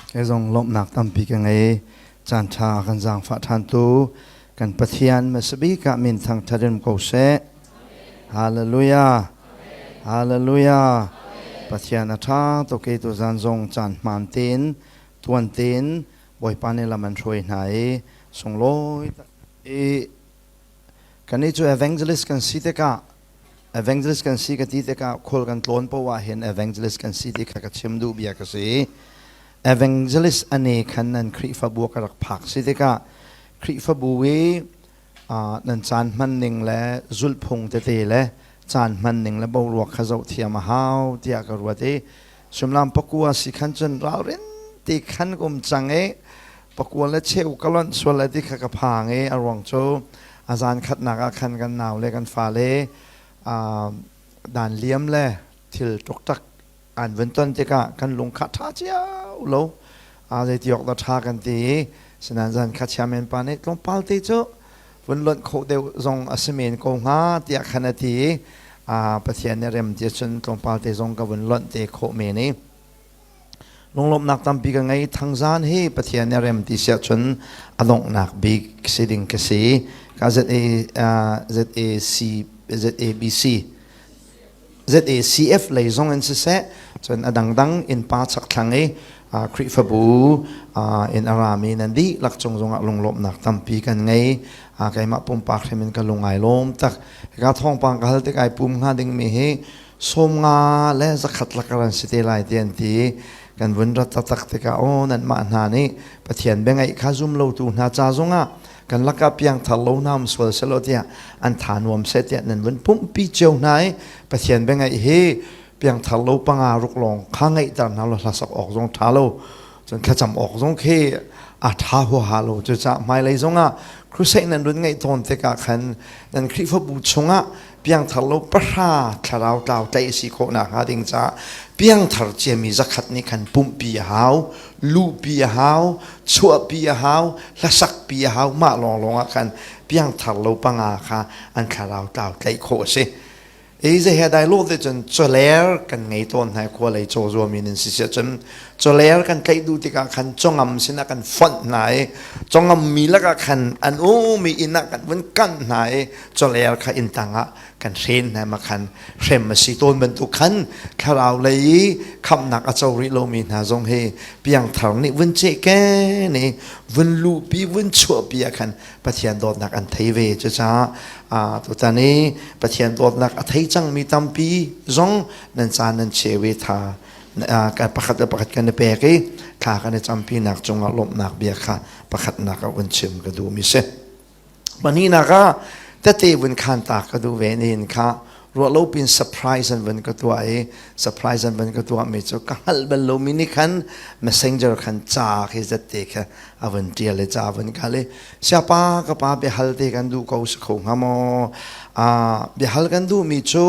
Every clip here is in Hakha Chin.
Kei zong lawmhnak tampi ka ngei. Caan ṭha kan zaangfah ṭhantu kan Pathian hmasabik ah min thangṭhat in ko seh. Hallelujah. Hallelujah. Pathian a ṭha tuk i tuzan zong caan hmaan tein tuan tein Bawipa nih lam an hruai hna i sunglawi tak i kannih cu evangelist kan si tikah evangelist kan si ka ti tikah khual kan tlawn poah ah hin evangelist kan si ti kha ka chim duh bia ka si. Evangelist ane khan nan Khrihfabu ka rak phak si tikah Khrihfabu i nan caan hman ning le zulhphung tete le caan hman ning le boruak kha zoh thiam a hau tiah ka ruat i suimilam pakua si khan cun ralrin ti khan ka um cang i pakua le cheu ka lonh sual lai ti kha ka phang i a ruang cu a zan khatnak ah khan kan nau le kan fale dan liam le thil ṭukṭak an vun ton tikah kan lung kha ṭha cio lo a zeiti awk dah ṭha kan ti i sinain zan kha chairman pa nih tlawmpal te cu vun lonh khawh deuh zong a si men ko hnga tiah khan a ti i Pathian nih rem ti cun tlawmpal te zong ka vun lonh te khawh men i lunglawmhnak tampi ka ngei. Thangzan hi Pathian nih rem ti siah cun a donghnak bik si ding ka si ka ZA ZAC ZABC ZACF lei zong in siseh, cun a dangdang innpa chakthlang i Khrihfabu in a rami nan dihlak cung zongah lunglawmhnak tampi kan ngei. Keimah pumpak hrim in ka lung ai lawm tak. Hika thawngpang ka hal tik ai pum hnga dingmi hi 150 lakar an si te lai ti an ti. Kan vun rat taktak tikah aw nanmah hna nih Pathian biangaih kha zum lotu hna ca zongah kan lakah piangthar lo hna um sual selaw tiah an tha nuam seh tiah nan vun pumhpi cio hna i Pathian biangaih hi piangthar lo panga ruk lawng kha ngeihter hna lo hlasak awk zong ṭha lo, cun thlacam awk zong khi a ṭha huaha lo. Cucaah hmailei zongah crusade nan run ngeih tawn tikah khan nan Khrihfabu chungah piangthar lo 3 thlarau tlau tlaih si khawh nakhnga ding caah piangthar ciami 100 nih khan pumhpi a hau, luhpi a hau, chuahpi a hau, hlasakpi a hau. Mah lawnglawng ah khan piangthar lo 5 kha an thlarau tlau tlaih khawh a si. Ei zei he dai lo te cun chawler kan ngei tawn hna. Khua lei chaw zuami nan si sia cun chawler kan tlaih duh tikah khan chongam sinah kan fonh hna i chongam mi lakah khan an um i inn ah kan vun kanh hna i chawler kha inn tang ah kan hren hna ma khan hrem a si tawn bantuk khan thlarau lei i khamhnak a co rih lomi hna zong hi piangthar nih vun ceh ke nih vun luhpi vun chuahpi ah khan Pathian dawtnak an thei ve. Cucaah tutan i Pathian dawtnak a thei cangmi tampi zong nan caan nan cheu i tha pakhat le pakhat kan i pek i thla kan i campinak cungah lawmhnak bia kha pakhatnak ah vun chim ka duhmi si. Pahnihnak ah tete vun khan ta ka duh ve. Nihin kha ruah lo pin surprise an vun ka tuah i surprise an vun ka tuah mi cu ka hngalh bal lomi nih khan messenger khan ca khi zette kha a vun ṭial i ca vun kal i, "Siapa, ka pa, biahal te kan duh ko si kho hnga maw? Biahal kan duhmi cu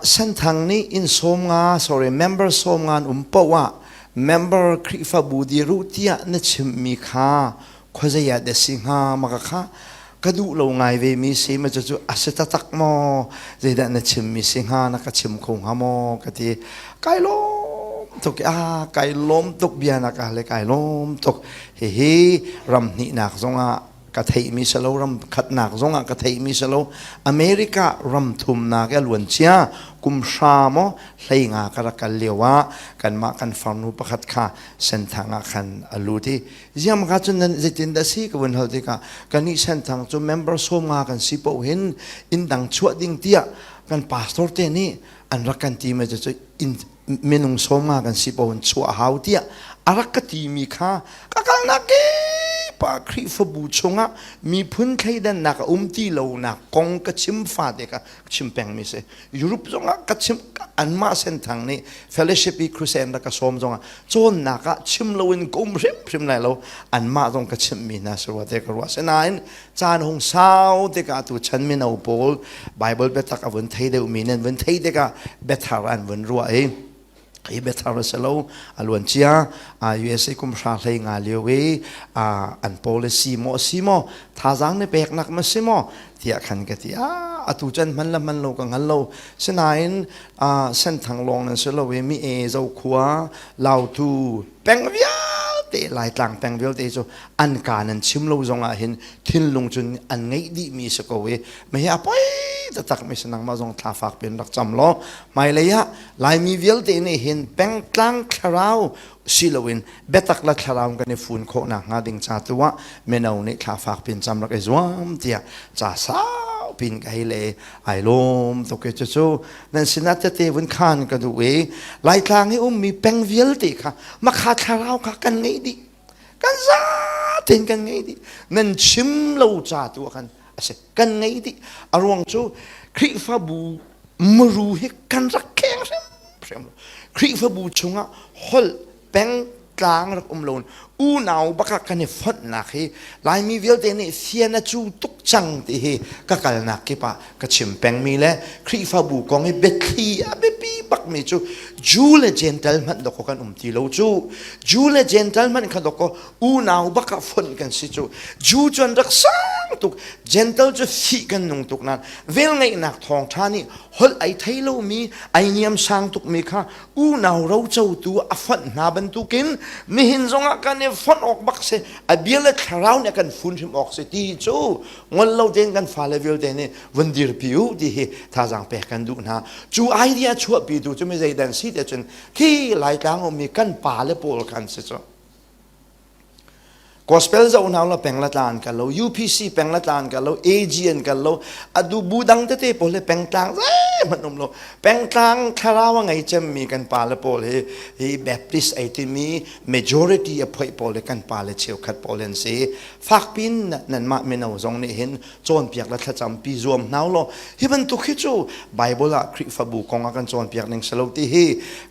Senthang nih inn 50, sorry, member 50 an um paoh ah member Khrihfabu diruh tiah na chimmi kha khuazei ah dah si hnga? Ma ka kha ka duh lo ngai ve mi si ma cu a si taktak maw? Zeidah na chimmi si hnga? Na ka chim kho hnga maw?" ka ti. Kai lawm tuk. A kai lawm tuk. Bia na ka le kai lawm tuk. Hihi ram hnihnak zongah ka theihmi si lo, ram khatnak zongah ka theihmi si lo. America ram thumnak i a luan cia kum hra maw 15 ka rak kal lio ah kanmah kan farnu pakhat kha Senthang ah khan a lut i ziam ka cun nan zeitin dah si ka vun hal tikah kannih Senthang cu member 50 kan si paoh hin inn dang chuah ding tiah kan pastor te nih an rak kan ti mi cu in minung 50 kan si paoh in chuah hau tiah a rak ka timi kha ka kalnak kip ah Khrihfabu chungah miphun thleidannak a um ti lonak kong ka chim fate kha chim pengmi si. Europe zongah ka chim. Anmah Senthang nih fellowship i crusade rak ka sawm zongah cawnnak ah chim loin ka um hrimhrim lai lo. Anmah zong ka chimhmi hna si rua te ka ruah. Sinain caan hung sau tikah tu chan mino pawl Bible biatak a vun thei deuhmi nan vun thei tikah biathar an vun ruah i hi biathar a si lo. A luan cia USA kum hra 15 lio i an policy maw si maw, thazaang na peknak ma si maw tiah khan ka ti. A Atu chan hman le hman lo ka hngal lo. Sinain Senthang lawng nan si lo i mi e Zokhua, Lautu, peng vialte Laitlang peng vialte cu an ka nan chim lo zong ah hin thinlung cun an ngeih dih mi si ko i mei a poi taktak mi si nangmah zong thla fak piin rak cam law hmailei ah Laimi vialte nih hin pengtlang thlarau si loin biatak le thlarau kan i fun khawh nakhnga ding ca tu ah mino nih thla fak piin cam rak i zuam tiah ca sau pin ka hei le ai lawm tuk i cucu nan sinah tete vun khan ka duh i Laitlang i ummi peng vialte kha makha thlarau kha kan ngeih dih kan zatein kan ngei dih nan chim lo ca tu ah khan a si kan ngei dih a ruang cu Khrihfabu muru hi kan rak kheng hrimhrim lo Khrihfabu chungah holh peng tlang rak um lo unau baka kan i fonhnak hi Laimi vialte nih fian a cu tuk cang ti hi ka kalnak kip ah ka chim pengmi le Khrihfabu kong i biathli a biapi bakmi cu Jew le Gentile hmanh dawkaw kan um ti lo cu Jew le Gentile hmanh kha dawkaw unau bak ah fonh kan si cu Jew cu an rak sang tuk Gentile cu fih kan nung tuk nain velngeihnak thawngṭha nih holh ai thei lomi ai niam sang tukmi kha unau rocotu a fonh hna bantukin nihin zongah kan i fonh awk bak si a bia le thlarau nih a kan fun hrim awk si ti cu ngol lo tein kan fale vialte nih vun dirpi u ti hi thazaang pek kan duh hna cu idea chuahpi tu cu mi zeidan si te cun khi laitlang ummi kan pa le pawl kan si cu gospel zoh hna la peng la tlan kan lo UPC peng la tlan kan lo AG an kan lo adu bu dang tete pawl le pengtlang zeihmanh um lo pengtlang thlarau a ngei cemmi kan pa le pawl hi hi Baptist ei timi majority a phoih pawl le kan pa le cheukhat pawl an si Fakpin nanmah mino zong nih hin cawnpiak le thlacampi zuam hna law hi bantuk hi cu Bible ah Khrihfabu kong ah kan cawnpiak ning si lo ti hi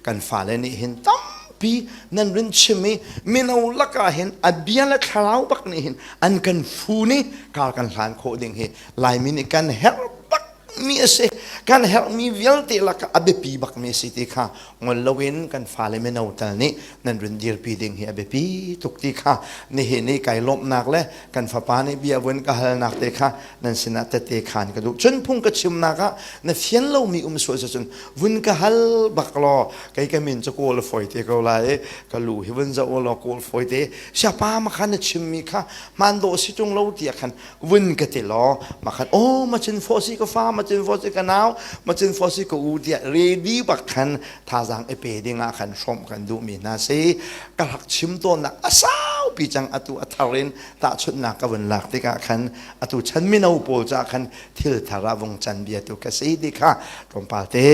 kan fale nih hin tampi nan rin chim i mino lakah hin a bia le thlarau bak nih hin an kan fun i kar kan hlan khawh ding hi Laimi nih kan herh bak mi a si kan herhmi vialte lakah a biapi bakmi a si ti kha ngol loin kan fale mino tal nih nan run dirpi ding hi a biapi tuk ti kha nihin i kai lawmhnak le kan fapa nih bia vun ka halnak te kha nan sinah tette khan ka duh cun phung ka chimnak ah na fian lomi um sual cun vun ka hal bak law kei ka min cu kawl foi te ko lai ka lu hi vun zoh law kawl foi te siapa ma khan na chimmi kha hmaan dawh si tung lo tiah khan vun ka ti law ma khan oh ma chin fo si ka fa ma chin fo si ka nau ma chin fo si ka u tiah ready bak khan thazaang i pe ding ah khan hrawmh kan duhmi hna si ka rak chim tawnnak a saupi cang atu a thar in tahchunhnak ka vun lak tikah khan atu chan mino pawl caah khan thil thar ah vung can bia tu ka si ti kha tlawmpal te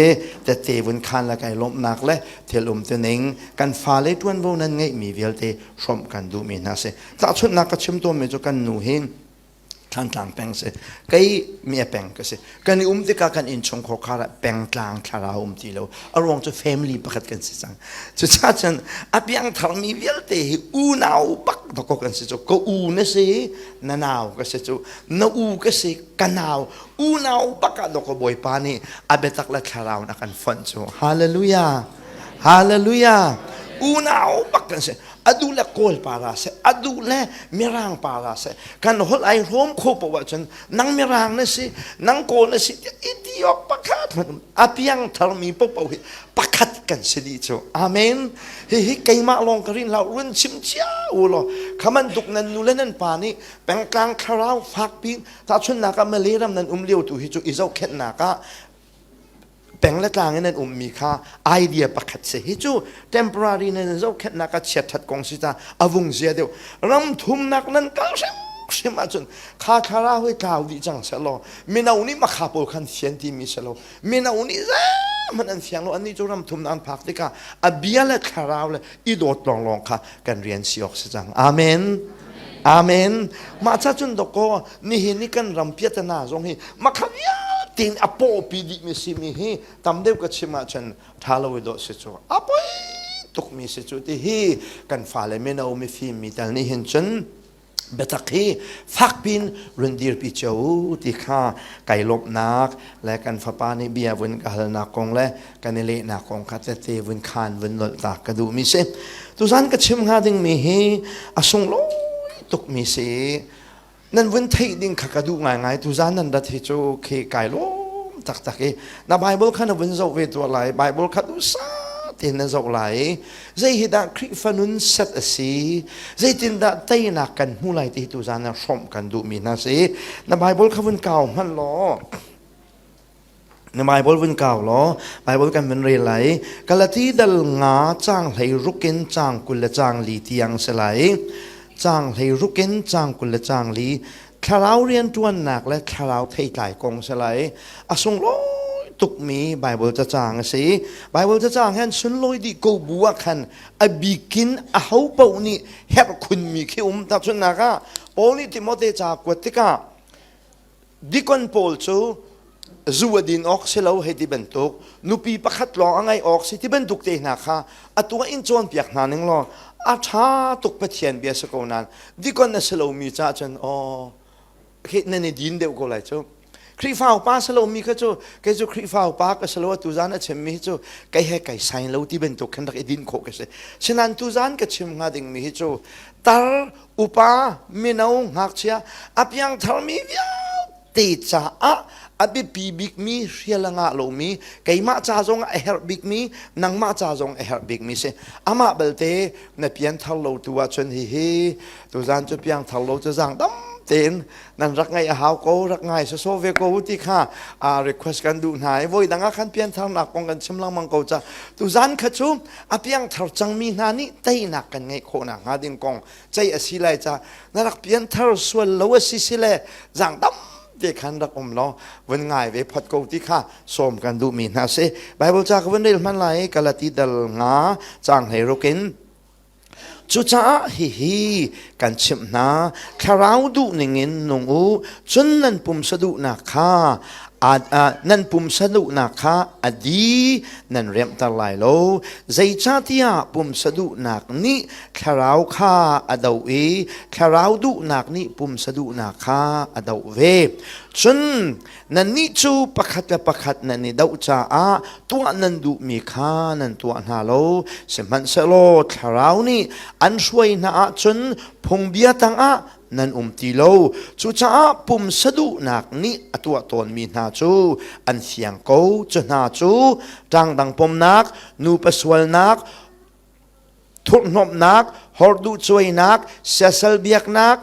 tette vun khan le kai lawmhnak le thil um tuning kan fale ṭuanvo nan ngeihmi vialte hrawmh kan duhmi hna si tahchunhnak ka chim tawnmi cu kan nu hi Thlantlang peng si kei mi a peng ka si kan i um tikah kan innchungkhar khar ah pengtlang thlarau um ti lo a ruang cu family pakhat kan si cang cucaah cun a piangtharmi vialte hi unau bak dawkaw kan si cu ka u na si na nau ka si cu na u ka si ka nau unau bak ah dawkaw bawipa nih a biatak le thlarau in a kan fonh cu hallelujah hallelujah unau bak kan si adu le kawl pa ra seh adu le mirang pa ra seh kan holh ai hrawm kho poah ahcun nang mirang na si nang kawl na si tiah i ti awk pakhat hmanh a piang tharmi popo hi pakhat kan si dih cu amen hihi keimah lawng ka rin hlah run chim cia u law khaman tuk nan nu le nan pa nih pengtlang thlarau fakpi tahchunhnak ah Malay ram nan um lio tu hi cu i zohkhenhnak ah peng le tlang in an ummi kha idea pakhat si hi cu temporary nan zohkhenhnak a chiat kong si ta a vung zia deuh ram thumnak nan kal hrim hrim ahcun kha thlarau hi tlau dih cang selaw mino nih makha pawl khan fian timi selaw mino nih zeihmanh an fiang lo annih cu ram thumnak an phak tikah a bia le thlarau le i dawt lawnglawng kha kan rian si awk si cang amen Amen. Mah ca cun dawkaw nihin ni kan ram piatana zong hi makha vialte in a pawpi dihmi simi hi tam deuh ka chim ahcun ṭha lo i dawh si cu a poi tukmi si cu ti hi kan fale mino mifim mi tal nih hin cun biatak hi fakpin run dirpi cio u ti kha kai lawmhnak le kan fapa nih bia vun ka halnak kong le kan i lehnak kong kha tete vun khan vun nolh ta ka duhmi si tuzan ka chim hnga dingmi hi a sunglawi tukmi si. Nan vun theih ding kha ka duh ngaingai. Tuzan nan rat hi cu khi kai lawm taktak i na Bible kha na vun zoh ve tuah lai. Bible kha duhsah tein na zoh lai i zei hi dah Khrihfa nun set a si, zeitindah teinak kan hmu lai ti hi tuzan ah hrawmh kan duhmi hna si. Na Bible kha vun kau hmanh law Na Bible vun kau law Bible kan vun rel lai. Galati dal nga caang hlei ruk in caang 20 le caang li tiang si lai. Caang hlei ruk in caang 20 le caang li thlarau rianṭuannak le thlarau theitlai kong si lai. A sunglawi tukmi Bible cacang a si. Bible cacang hin sunlawi dih ko bu ah khan a bikin a ho paoh nih herh khunmi khi um. Tahchunhnak ah Paul nih Timote ca kuat tikah Dikon pawl cu zu a din awk si lo hei ti bantuk, nupi pakhat lawng a ngeih awk si ti bantuk te hna kha atu ah in cawnpiak hna ning law a ṭha tuk Pathian bia si ko nain dikon a si lomi caah cun aw khi nan i din deuh ko lai cu. Khrihfa upa si lomi kha cu kei cu Khrihfa upa ka si lo atu zan a chimmi hi cu kei he kai sai lo ti bantuk khan rak i din khawh ka si. Sinain tuzan ka chim hnga dingmi hi cu tar upa mino ngakchia a piangtharmi vialte caah a biapi bikmi hrial a ngah lomi keimah ca zong a herh bikmi nangmah ca zong a herh bikmi si amah belte na pianthar lo tu ahcun hihi tuzan cu piangthar lo cu zaang dam tein nan rak ngaih a hau ko rak ngai soso ve ko ti kha a request kan duh hna i voi dang ah khan piantharnak kong kan chim lengmang ko ca tuzan kha cu a piangthar cangmi hna nih teinak kan ngeih khawh nakhnga ding kong ceih a si lai ca na rak pianthar sual lo a si si le zaang dam te khan rak um law vun ngai ve phot ko ti kha sawm kan duhmi hna si Bible ca ka vun rel hman lai Galati dal nga caang hlei ruk in Cucaah hihi kan chimh hna, thlarau duh ningin nung u, cun nan pumsa duhnak kha nan pumsa duhnak kha a di nan remhter lai lo. Zeicahtiah pumsa duhnak nih thlarau kha a doh i thlarau duhnak nih pumsa duhnak kha a doh ve. Cun nannih cu pakhat le pakhat nan i doh caah tuah nan duhmi kha nan tuah hna lo. Sihmanhsehlaw thlarau nih an hruai hna ahcun phungbia tangah nan um ti lo. Cucaah pumsa duhnak nih a tuah tawnmi hna cu an fiang ko. Cu hna cu ṭangdang pomnak, nupa sualnak, thurhhnawmhnak, horduh cuainak, siasal biaknak,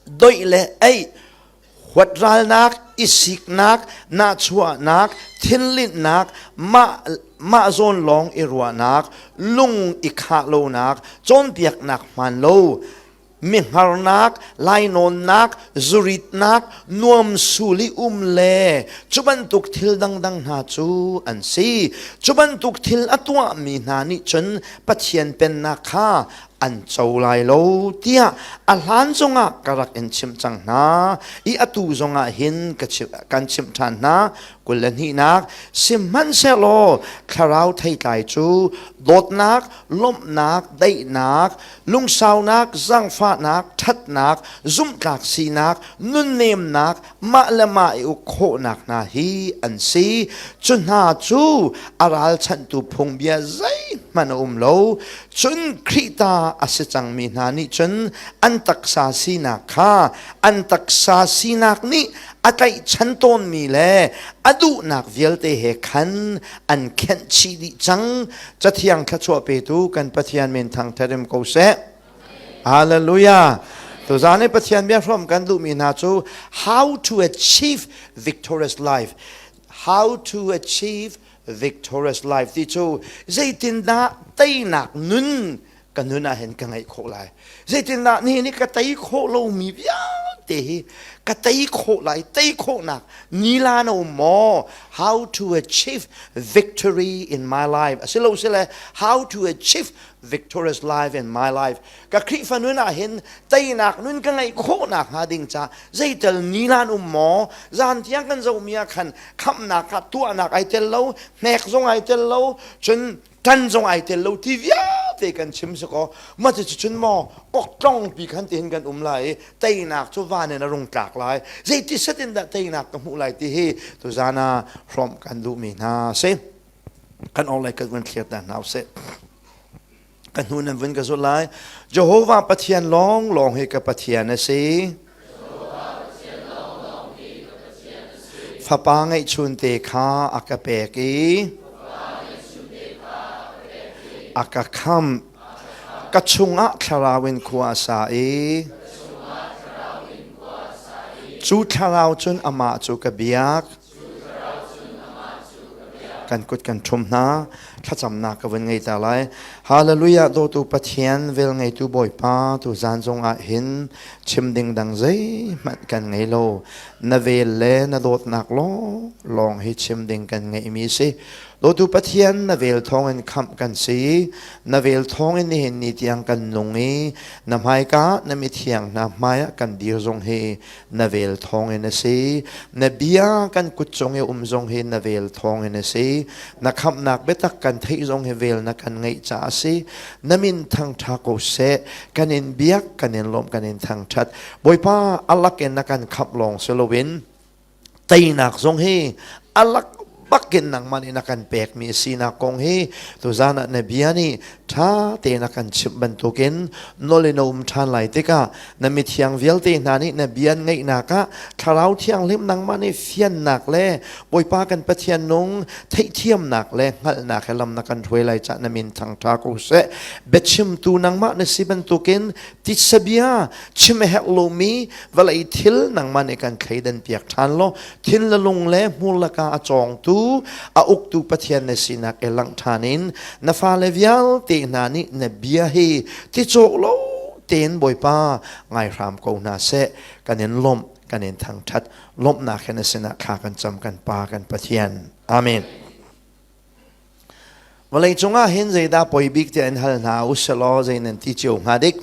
doih le eih, huatralnak, i siknak, nahchuahnak, thinlinhnak, mah mah zawn lawng i ruahnak, lung i khah lonak, cawnpiaknak hmaan lo, mi hngarnak, lainawnnak, zuritnak, nuamsul i um le cu bantuk thil dangdang hna cu an si. Cu bantuk thil a tuahmi hna nih cun Pathian pennak kha an co lai lo tiah a hlan zongah ka rak in chimh cang hna i atu zongah hin kan chimh ṭhan hna 22nak sihmanhsehlaw thlarau theitlai cu dawtnak lawmhnak daihnak lungsaunak zaangfahnak ṭhatnak zumhtlak sinak nunnemnak mah le mah i uk khawhnak hna hi an si. Cu hna cu a ralchanhtu phungbia zeihmanh a um lo. Cun Khrih ta a si cangmi hna nih cun an taksa sinak kha an taksa sinak nih a tlaihchan tawnmi le a duhnak vialte he khan an khenh chih dih cang. Cathiang thluachuah petu kan Pathian min thangṭhat in ko seh. Hallelujah. Tuzan i Pathian bia hrawm kan duhmi hna cu how to achieve victorious life. How to achieve victorious life ti cu zeitindah teinak nun ka nun ah hin ka ngeih khawh lai. Zeitindah ni ni ka tei khawh lomi vialte hi ka tei khawh lai, tei khawhnak nila na um maw? How to achieve victory in my life. Asilo sile how to achieve victorious life in my life ka Khrihfa nun ah hin teinak nun ka ngeih khawhnak hnga ding ca zeitel nilan um maw zan tiang kan zohmi ah khan khamhnak ah tuahnak ai tel lo hnek zong ai tel lo cun tan zong ai tel lo ti vialte kan chim si ko ma cu cun maw koktlong pi khan tihin kan um lai i teinak cu van in a rung tlak lai zeiti set in dah teinak ka hmuh lai ti hi tuzan ah hrawmh kan duhmi hna si kan awlei kan vun thlir ta hna usih ka hnu nan vun ka zulh lai Jehovah Pathian lawng lawng hi ka Pathian a si. Fapa ngeihchunte kha a ka pek i a ka khamh. Ka chungah thlarau in khua a sa i cu thlarau cun amah cu ka biak. Kan kut kan ṭhum hna. Thlacamnak ka vun ngei ta lai. Hallelujah dawtu Pathian vel ngeitu Bawipa tu zan zong ah hin chim ding dang zeihmanh kan ngei lo. Na vel le na dawtnak lawng lawng hi chim ding kan ngeihmi si. Dawtu Pathian na vel thawngin khamh kan si. Na vel thawngin nihin ni tiang kan nung i na hmaika na mithiang hna hmaiah kan dir zong hi na vel thawngin a si. Na bia kan kut cung i um zong hi na vel thawngin a si. Na khamhnak biatak kan theih zong hi vel na kan ngeih caah a si. Na min thangṭha ko seh. Kan in biak, kan in lawmh, kan in thangṭhat. Bawipa alak in na kan khamh lawng si loin teinak zong hi alak bakin nangmah nih na kan pekmi sinak kong hi tuzan ah na bia nih ṭha tein a kan chimh bantukin nol in a um ṭhan lai tikah na mithiang vialte hna nih na bia an ngaihnak ah thlarau thianghlim nangmah nih fiannak le Bawipa kan Pathian nung theihthiamnak le hngalhnak he lam na kan hruai lai cah na min thangṭha ko seh. Biachimtu nangmah na si bantukin titsa bia chim a herh lomi vawlei thil nangmah nih kan thleidan piak ṭhan law thin le lung le hmur laka a cawngtu a uktu Pathian na sinak i langh ṭhan in na fale vialte hna nih na bia hi ti cawk lo tein Bawipa ngai hram ko hna seh. Kan in lawmh kan in thangṭhat. Lawmhnak he na sinah thla kan cam kan Pa kan Pathian. Amen. Vawleicung ah hin zeidah poi bik tiah in hal hna uselaw zei nan ti cio hnga dik?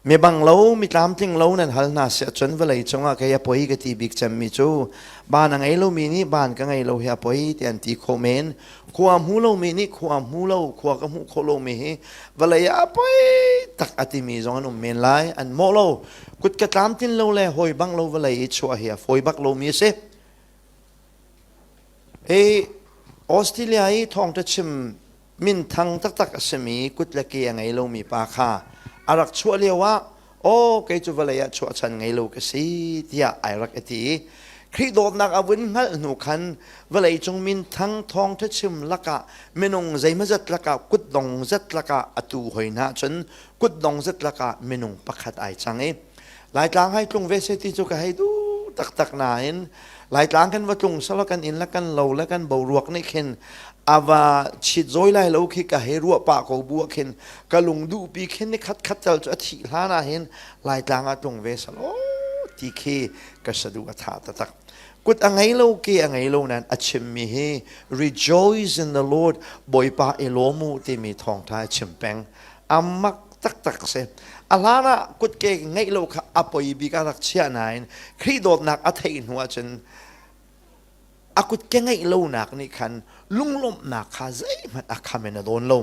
Mi bang lo, mi tlamtling lo nan hal hna siah cun vawleicung ah kei a poi ka ti bik cemmi cu ban a ngei lomi nih ban ka ngei lo hi a poi ti an ti khawh men. Khua hmu lomi nih khua hmu lo, khua ka hmuh khawh lomi hi vawlei ah a poi tak a timi zong an um men lai. An mawh lo. Kut ka tlamtlin lo le hawi bang lo vawlei i chuah hi a fawi bak lomi a si. Hi Australia i thawngṭha chim minthang taktak a simi kut le ke a ngei lomi pa kha a rak chuah lio ah aw kei cu vawlei ah chuahchan ngei lo ka si tiah ai rak i ti i Khrih dawtnak a vun hngalh hnu khan vawleicung minthang thawngṭha chim lakah minung zeimawzat lakah kutdong zat lakah atu hoi hna cun kutdong zat lakah minung pakhat ai cang i Laitlang hai tlung ve se ti cu ka hei duh taktak nain Laitlang kan va tlung sala kan inn le kan lo le kan boruak nih khin ava chit zoi lai lo khi ka hei ruah pah ko bu ah khin ka lung duh pi khin ni khat khat cal cu a thih hlan ah hin Laitlang ah tlung ve salo ti khi ka sadu a tha taktak. Kut a ngei lo ke a ngei lo nain a chimmi hi rejoice in the Lord Bawipa i lawm u timi thawngtha a chim peng. Amak taktak si. A hlan ah kutke ngeih lo kha a poi bik ah rak chiah nain Khrih dawtnak a theih hnu ahcun a kutke ngeih lonak nih khan lunglawmhnak kha zeihmanh a kham in a dawn lo.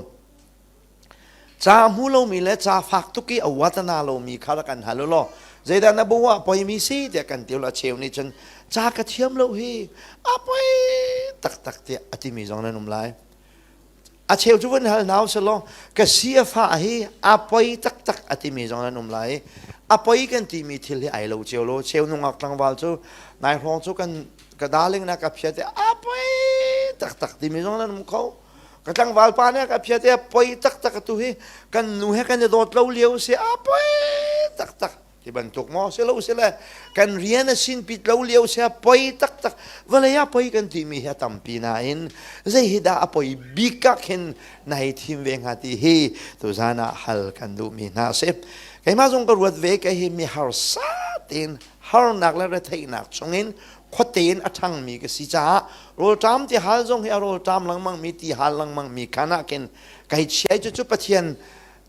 Ca hmu lomi le ca fak tuk i a uatana lomi kha rak kan hal u law zeidah na bu ah poimi si tiah kan ti a cheu nih cun ca ka thiam lo hi a poi taktak tiah a timi zong nan um lai. A cheu cu vun hal hna usih ka si a fah hi a poi taktak a timi zong an um lai. A poi kan timi thil hi ai lo cio lo. Cheu nungak tlangval cu nai hrawng cu kan ka darling na ka phiat a poi taktak timi zong nan um kho. Ka tlangval pa nih a ka phiat a poi taktak atu hi kan nu he kan i dawt lo lio si a poi taktak. Ti bantuk maw si lo si le kan rian a sin pit lo lio sia poi taktak vawlei ah poi kan timi hi a tampi nain zei hi dah a poi bik ah khin na hei thim ve hnga ti hi tuzan ah hal kan duhmi hna a si. Keimah zong ka ruat ve kei hi mi harsa tein harnak le retheihnak chungin khuate in a ṭhangmi ka si caah rawlṭam ti hal zong hi a rawlṭam lengmang mi ti hal lengmang mi khan ah khin kai chiai cu cu Pathian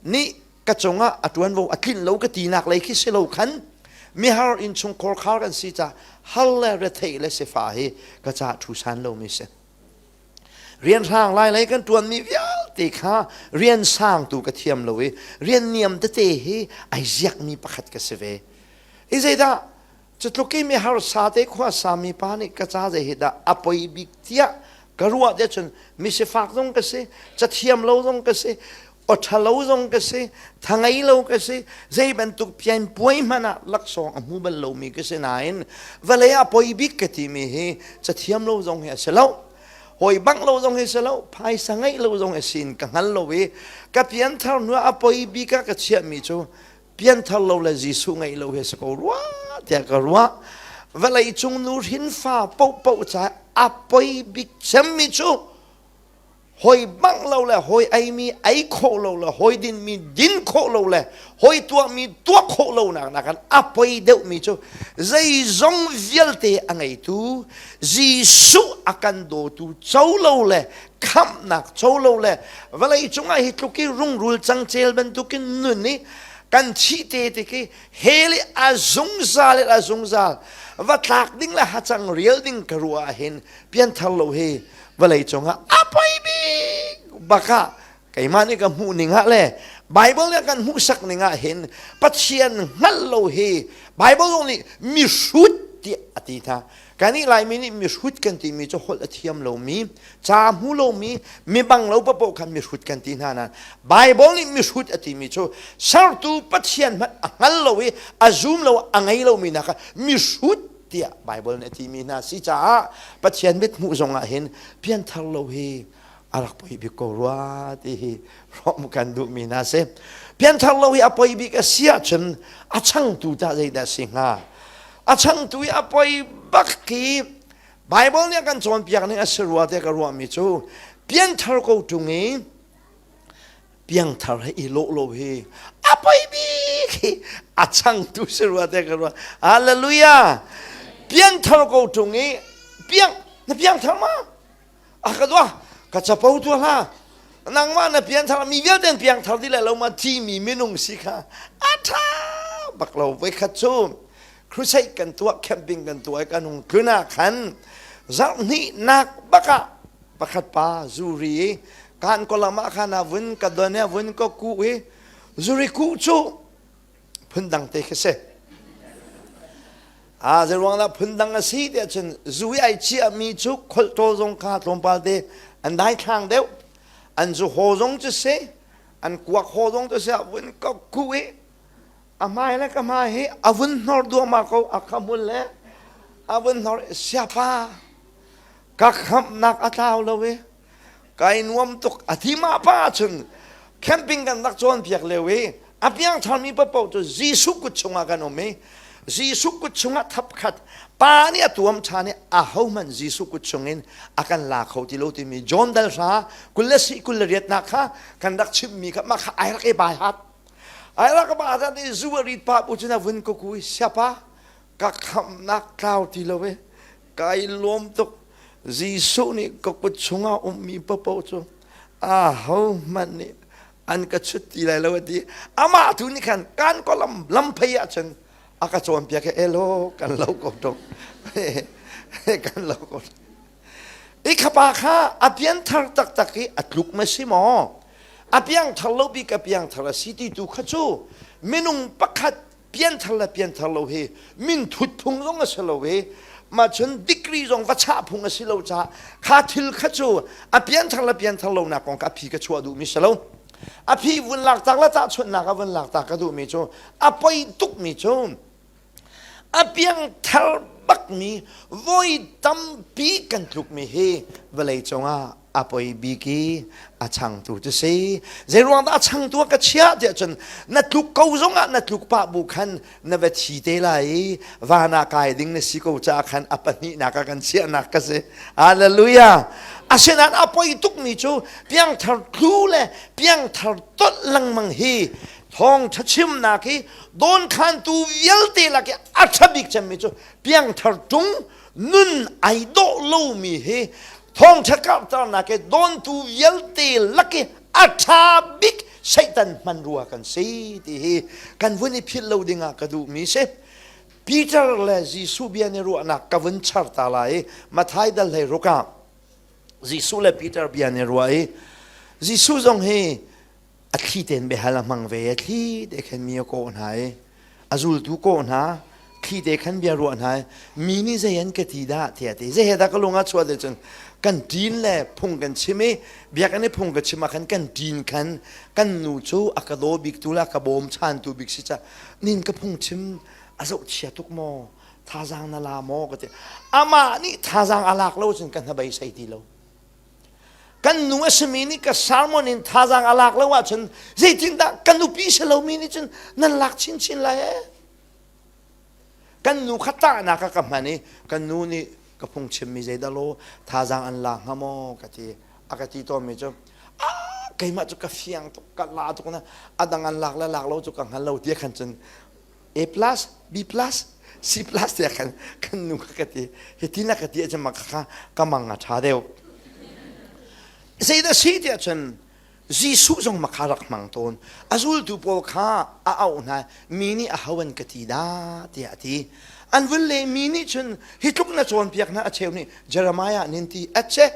nih ka cungah a ṭuanvo a tlinh lo ka tinak lei khi si lo khan mihar innchungkhar khar kan si ca har le retheih le sifah hi ka ca thu san lomi si. Rianhrang lai lei kan ṭuanmi vialte kha rian sang tu ka thiam lo i rian niam tete hi ai ziakmi pakhat ka si ve. I zeidah Cutluk i mi harsa te khuasa mi pa nih ka ca zei hi dah a poi bik tiah ka ruah te cun mi sifak zong ka si, cathiam lo zong ka si. Aw ṭhalo zong ka si, tha ngei lo ka si, zei bantuk pian puai hmanh ah laksawng a hmu bal lomi ka si nain vawlei ah poi bik ka timi hi cathiam lo zong hi a si lo. Hawi bangh lo zong hi si lo, phaisa ngeih lo zong hi sin ka hngal lo i ka pianthar hnu ah a poi bik ah ka chiahmi cu pianthar lo le Jesuh ngeih lo hi a si ko rua tiah ka ruah. Vawlei cung nu hrinfa paohpaoh caah a poi bik cemmi cu hawi bangh lo le hawi eimi ei khawh lo le hawi dinmi din khawh lo le hawi tuahmi tuah khawh lo nak nakin a poi deuhmi cu zeizong vialte a ngeitu Jesuh a kan dawtu co lo le khamhnak co lo le vawlei cungah hi tluk i rungrul cangcel bantukin nun i kan thih te tik i hell i a zungzal in a zungzal va tlak ding le hacang rial ding ka ruah ah hin pianthar lo hi vawlei cungah a poi bik bak ah keimah nih ka hmuh ning ah le Bible nih kan hmuhsak ning ah hin Pathian hngalh lo hi Bible zong nih mihrut tiah a ti hna. Kannih Laimi nih mihrut kan timi cu holh a thiam lomi, ca hmu lomi, mibang lo paoh khan mihrut kan ti hna nain Bible nih mihrut a timi cu sertu Pathian hmanh a hngal lo i a zum lo a ngei lomi hna kha mihrut tiah Bible nih a timi hna si caah Pathian mithmuh zong ah hin pianthar lo hi a rak poi bik ko rua ti hi hrawm kan duhmi hna si. Pianthar lo hi a poi bik a si ahcun a changtu tah zeidah si hnga? A changtu i a poi bak hi Bible nih a kan cawnpiak ning a si rua tiah ka ruahmi cu pianthar ko ṭung i piangthar he i lawh lo hi a poi bik hi a changtu si rua te ka ruah hallelujah piangthar ko ṭung i piang na piangthar ma a ka dua ka capo tu hla nangmah na piangthar mi vialte piangthar di le lo ma thi mi minung si kha a ṭha bak lo voi khat cu crusade kan tuah camping kan tuah kan hung tlun ah khan zarh hnih nak bakah pakhat pa zuri i kan kolam ah khan a vun ka don i a vun ka kuh i zuri kuh cu phundang te khi si a zeiruang dah phundang a si tiah cun zu i ai chiahmi cu kholhṭawl zong kha tlawmpal te an daithlang deuh an zu haw zong cu si an kuak haw zong cu si a vun ka kuh i a hmai le ka hmai hi a vun hnor duahmah ko a khamul le a vun hnor siapa ka khamhnak a tlau lo i kai nuam tuk a ti mah pa ahcun camping kan rak cawnpiak lio i a piangtharmi paohpaoh cu Jesuh kut chungah kan um i Jesuh kut chungah thapkhat pa nih a tuam ṭhan i ahohmanh Jesuh kut chungin a kan la kho ti lo timi John dal hra 20 le 28nak kha kan rak chimmi kha mah kha ai rak i bai hat ai rak ba zan i zu a rit pa bu cun a vun ka ku i siapa ka khamhnak tlau ti lo e Kai lawm tuk. Jesuh nih ka kut chungah ummi paohpaoh cu ahohmanh nih an ka chut ti lai lo a ti. Amah tu nih khan kan ko lam lamphei ahcun a ka cawnpiak i elo kan lo ko ṭung. kan lo ko ṭung. I khapa kha a pianthar taktak i a tluk ma si maw? A piangthar lo bik a piangthar a si ti tu kha cu minung pakhat pianthar le pianthar lo hi min thut phung zong a si lo i mah cun degree zong va chah phung a si lo caah kha thil kha cu a pianthar le pianthar lo nak kong kha a phi ka chuah duhmi si lo a phi vun lak tak le tahchunhnak a vun lak tak ka duhmi cu a poi tukmi cu a piangthar bakmi voi tampi kan tlukmi hi vawlei cungah a poi bik i a changtu cu si zeiruang dah a changtu ah ka chiah tiah cun na tluk ko zongah na tluk pah bu khan na va thi te lai i van ah kai ding na si ko caah khan a pahnihnak ah kan chiahnak ka si hallelujah asinain a poi tukmi cu piangthar tlu le piangthar tolh lengmang hi thawngṭha chimnak hi dawnkhantu vialte lak i a ṭha bik cemmi cu piangthar ṭung nun ai dawh lomi hi thawngṭha karhternak i dawntu vialte lak i a ṭha bik Satan hmanrua kan si ti hi kan vun i philh lo dingah ka duhmi si. Peter le Jesuh bia nih ruahnak ka vun char ta lai i Matthai dal hlei ruk ah Jesuh le Peter bia nih ruah i Jesuh zong hi a thli tein biahal a hmang ve a thli te khan mi a kawh hna i a zultu kawh hna. Thli te khan bia ruah hna mi nih zei an ka ti dah tiah ti. Zei he dah ka lung ah chuah te cun kan ṭin le phung kan chim i biakinn i phung ka chim ah khan kan ṭin khan kan nu cu a ka daw bik tu le a ka bawm chantu bik si ca nin ka phung chim a zoh chia tuk maw thazaang na la maw ka ti amah nih thazaang a lak lo cun ka hnabei sei ti lo kan nu a simi nih ka sermon in thazaang a lak lo ahcun zeitindah ka nupi si lomi nih cun nan lak chinchin lai ee kan nu kha tahnak a ka hman i kan nu nih ka phung chimmi zeidah law thazaang an la hnga maw ka ti a ka ti tawnmi cu ah keimah cu ka fiang tuk ka la tuk na a dang an lak le lak lo cu ka hngal lo ti khan cun A plus B plus C plus tiah khan kan nu kha ka ti hitin a ka ti ahcun mah kha ka mang a ṭha deuh zeidah si tiah cun Jesuh zong makha rak hmang tawn. A zultu pawl kha a auh hna, mi nih aho an ka ti dah tiah a ti. An vun le mi nih cun hi tluk na cawnpiak hna a cheu nih Jeremiah nin ti a che.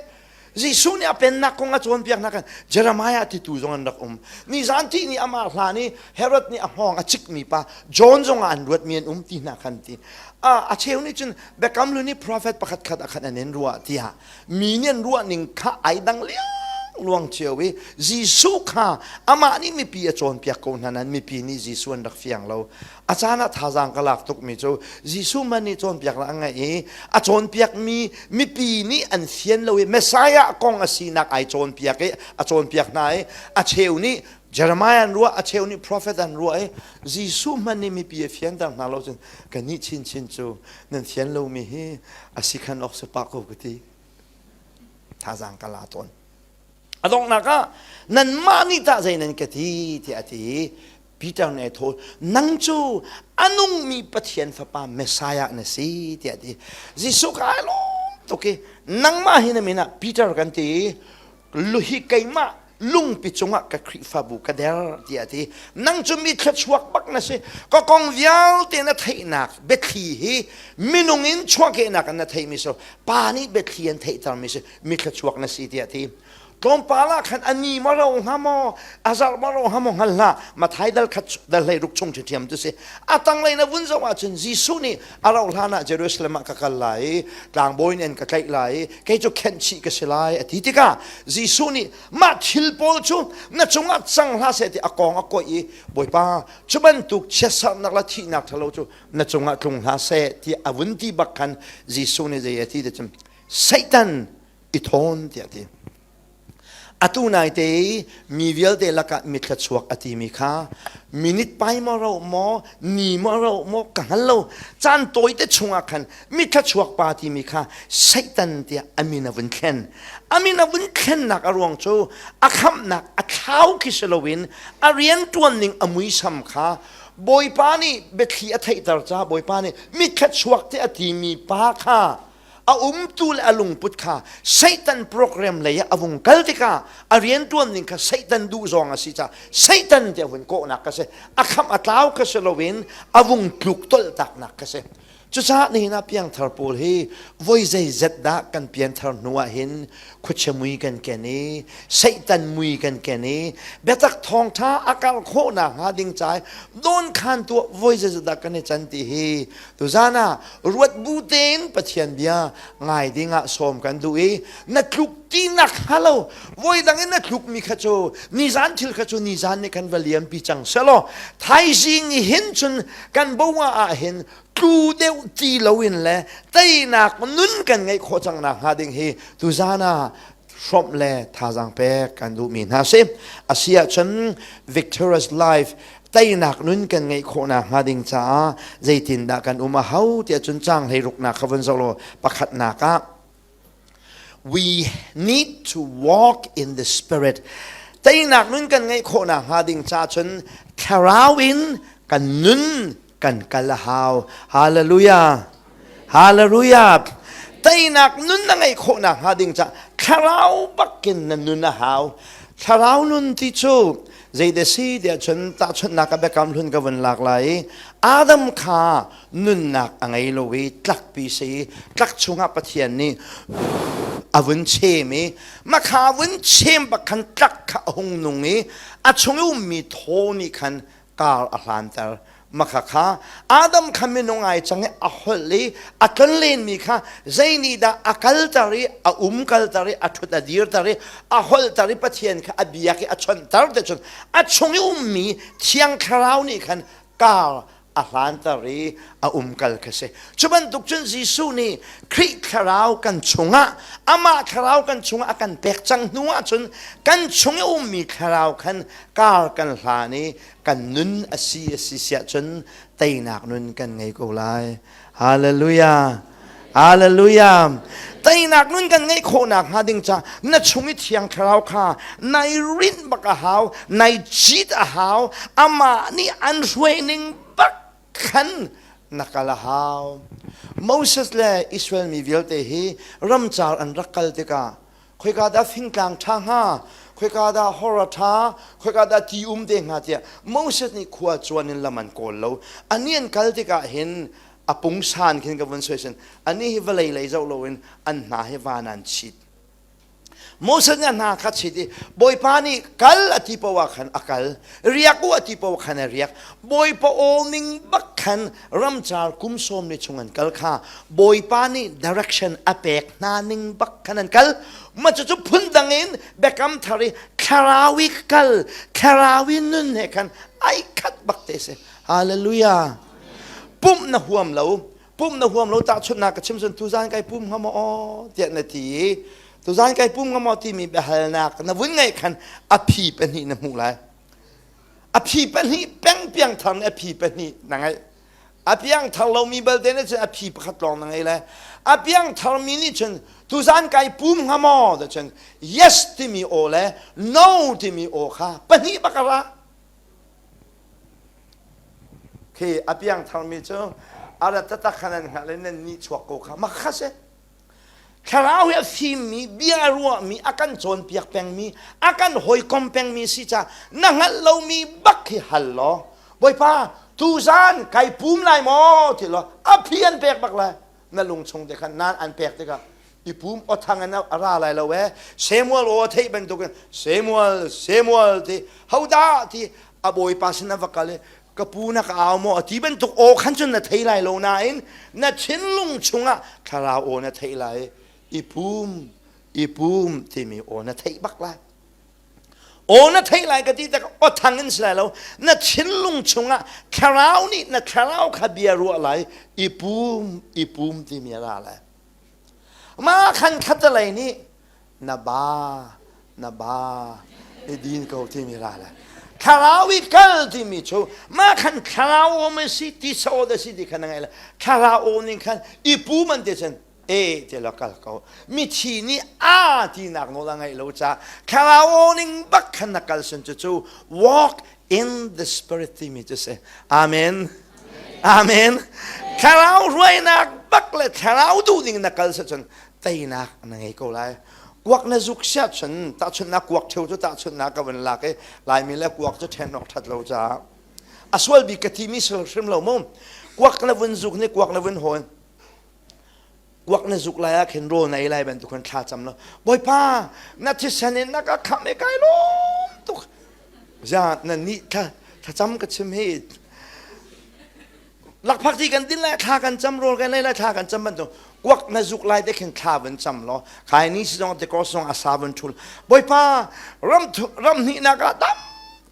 Jesuh nih a pennak kong a cawnpiak hna kan Jeremiah titu zong an rak um. Nizan ti nih amah hlan i Herod nih a hngawng a cikmi pa John zong ah an ruatmi an um ti hna khan ti. A cheu nih cun Biakam Hlun i prophet pakhat khat ah khan an in ruah tiah mi nih an ruah ning kha ai dang liangluang cio i Jesuh kha amah nih mipi a cawnpiak ko hna nain mipi nih Jesuh an rak fiang lo. A caan ah thazaang ka lak tukmi cu Jesuh man nih cawnpiaknak a ngeih i a cawnpiakmi mipi nih an fian lo i Messiah kong a sinak ai cawnpiak i a cawnpiak hna i a cheu nih Jeremiah an ruah, a cheu nih prophet an ruah i Jesuh hmanh nih mipi a fianter hna lo cun kannih chinchin cu nan fian lomi hi a si khan awk si pah ko ka ti. Thazaang ka la tawn. A donghnak ah nanmah nih tah zei nan ka ti tiah a ti i Peter nih a thawl nang cu a nungmi Pathian fapa Messiah na si tiah a ti. Jesuh ka ai lawm tuk i nangmah hi na min ah Peter kan ti i hi keimah lungpi cungah ka Khrihfabu ka der tiah a ti. Nang cu mi thluachuak bak na si. Ka kong vialte na theihnak biathli hi minung in chuahkehnak in na theihmi si pa nih biathli an theihtermi si mi thluachuak na si tiah a ti. Tlawmpal ah khan a ni maw ro hnga maw a zarh maw ro hnga maw hngal hlah Mathai dal khat dal hlei ruk chung ṭhiam tu si a tanglei na vun zoh ahcun Jesuh nih a rauh hlan ah Jerusalem ah ka kal lai i tlangbawi nih an ka tlaih lai i kei cu khenh chih ka si lai a ti tikah Jesuh nih mah thil pawl cu na cungah cang hlah seh ti a kong a koih i Bawipa cu bantuk chiatserhnak le thihnak ṭhalo cu na cungah tlung hlah seh ti a vun ti bak khan Jesuh nih zei a ti ti cun Satan i thawn tiah a ti. Atu naite i mi vialte lakah mithla chuak a timi kha minute pai maw rauh maw ni maw rauh maw ka hngal lo caan tawite chungah khan mithla chuak pa timi kha Satan tiah a min a vun thlen a min a vun thlennak a ruang cu a khamhnak a thlau khi si loin a rianṭuan ning a muisam kha Bawipa nih biathli a theihter caah Bawipa nih mithla chuak te a timi pa kha a umtu le a lungput kha Satan program lei ah a vung kal tikah a rianṭuan ning kha Satan duh zawng a si caah Satan ti a vun kawhnak kha si a khamh a tlau kha si loin a vung tluk tolhtaknak kha si cucaah nihin ah piangthar pawl hi voi zeizet dah kan pianthar hnu ah hin khuachia mui kan ken i Satan mui kan ken i biatak thawngṭha a kal khawhnak hnga ding ca dawn khan tuah voi zeizet dah kan i can ti hi Tuzan ah ruat bu tein Pathian bia ngai ding ah sawm kan duh i na tluk tinak hnga lo voi dang in na tlukmi kha cu nizan thil kha cu nizan nih kan va liampi cang selaw thaizing i hin cun kan boa ah hin tlu deuh ti loin le teinak nun kan ngeih khawh cang nak hnga ding hi tuzan ah hrawmh le thazaang pek kan duhmi hna si. A si ahcun victorious life teinak nun kan ngeih khawhnak hnga ding caah zeitindah kan um a hau tiah cun caang hleiruknak kha vun zoh law pakhatnak ah we need to walk in the spirit teinak nun kan ngeih khawhnak hnga ding caah cun thlarau in kan nun kan kal a hau. Hallelujah. Hallelujah. Teinak nun na ngeih khawh nakhnga ding ca thlarau bakin na nun a hau. Thlarau nun ti cu zeide si tiah cun tahchunhnak a biakam hlun ka vun lak lai i Adam kha nunnak a ngei lo i tlakpi si tlak chungah Pathian nih a vun chem i makha vun chem bak khan tlak kha a hung nung i a chung i ummi thaw nih khan kar a hlanter. Makha kha Adam kha minung ai cang i a holh i a tlonlenmi kha zei nih dah a kalter i a um kalter i a ṭhut a dirter i a holhter i Pathian kha a biak i a chawnhter te cun a chung i ummi Thiang Thlarau nih khan kar a hlanter i a umkal kha si. Cu bantuk cun Jesuh nih Khrih Thlarau kan chungah amah Thlarau kan chungah a kan pek cang hnu ahcun kan chung i ummi Thlarau khan kar kan hlan i kan nun a si a si siah cun teinak nun kan ngei ko lai. Hallelujah. Hallelujah. Teinak nun kan ngeih khawhnak hnga ding ca na chung i thiang thlarau kha nai rinh bak a hau, nai cit a hau, amah nih an hruai ning bak khan na kal a hau. Moses le Israel mi vialte hi ramcar an rak kal tikah khoika dah fingtlang ṭha hnga, khoika dah hor a ṭha, khoika dah ti um te hnga tiah Moses nih khua cuan in lam an kawl lo. Ani an kal tikah hin a pungsan khin ka vun soi sin ani hi vawlei lei zoh loin an hna hi van an chit Moses nih a hna kha chit i Bawipa nih kal a ti poah khan a kal riak u a ti poah khan a riak Bawipa aw ning bak khan ramcar kum sawm ni chung an kal kha Bawipa nih direction a pek hna ning bak khan an kal ma cucu phundang in biakam thar i thlarau i kal thlarau i nun he khan ai khat bak te si hallelujah pumh na huam lo pumh na huam lo tahchunhnak ka chim cun tuzan kai pum hnga maw tiah na ti i tuzan kai pum hnga maw timi biahalnak na vun ngaih khan a phi pahnih na hmuh lai a phi pahnih peng piang thar nih a phi pahnih na ngaih a piang thar lomi balte nih cun a phi pakhat lawng na ngei lai a piang tharmi nih cun tuzan kai pum hnga maw ti cun yes timi aw le no timi aw kha pahnih bak a ra Khi a piangtharmi cu a rat taktak khan an hngalh i nan nih chuak ko kha mak kha si. Thlarau hi a fimmi, bia a ruahmi, a kan cawnpiak pengmi, a kan hawikom pengmi si ca na hngalh lomi bak hi hal law Bawipa tuzan kai pum lai maw ti law a phi an pek bak lai na lung chung te khan nan an pek tikah i pum awthang in a ra lai lo ee Samuel aw a theih bantukin Samuel Samuel ti hodah ti a bawipa sin a va kal i ka pu na ka au maw a ti bantuk aw khan cun na thei lai lo nain na thinlung chungah thlarau aw na theih lai i pum i pum timi aw na theih bak lai aw na theih lai ka ti tak aw thang in si lai lo na thinlung chungah thlarau nih na thlarau kha bia ruah lai i pum i pum timi a ra lai Mah khan khatalei nih na ba na ba i din ko timi ra le thlarau i kal timi cu mah khan thlarau um a si tisa aw a si ti khan na ngaih le thlarau aw ning khan i pum an ti cun e ti la kal ko mithi nih a tinak nawl a ngaih lo ca thlarau aw ning bak khan na kal sun cu cu walk in the spirit timi cu si amen Amen. Thlarau ruainak bak le thlarau duhning na kal cun teinak na ngei ko lai. Kuak na zuk siah cun tahchunhnak kuak theu cu tahchunhnak ka van lak i Laimi le kuak cu ṭhen awk ṭhat lo caah a sual bik ka timi sil hrim lo mu. Kuak na vun zuk ni kuak na vun hawn. Kuak na zuk lai ah khin rawl na ei lai bantuk khan thla cam lo. Bawipa na thisen in na ka khamh i kai lawm tuk. Ja na nih thla thlacam ka chim hi lakphak ti kan din lai thla kan cam rawl kan ei lai thla kan cam bantuk kuak na zuk lai te khin thla van cam law khai ni si zong te ko song asa van thul bawipa ram ram hnih nak ah dam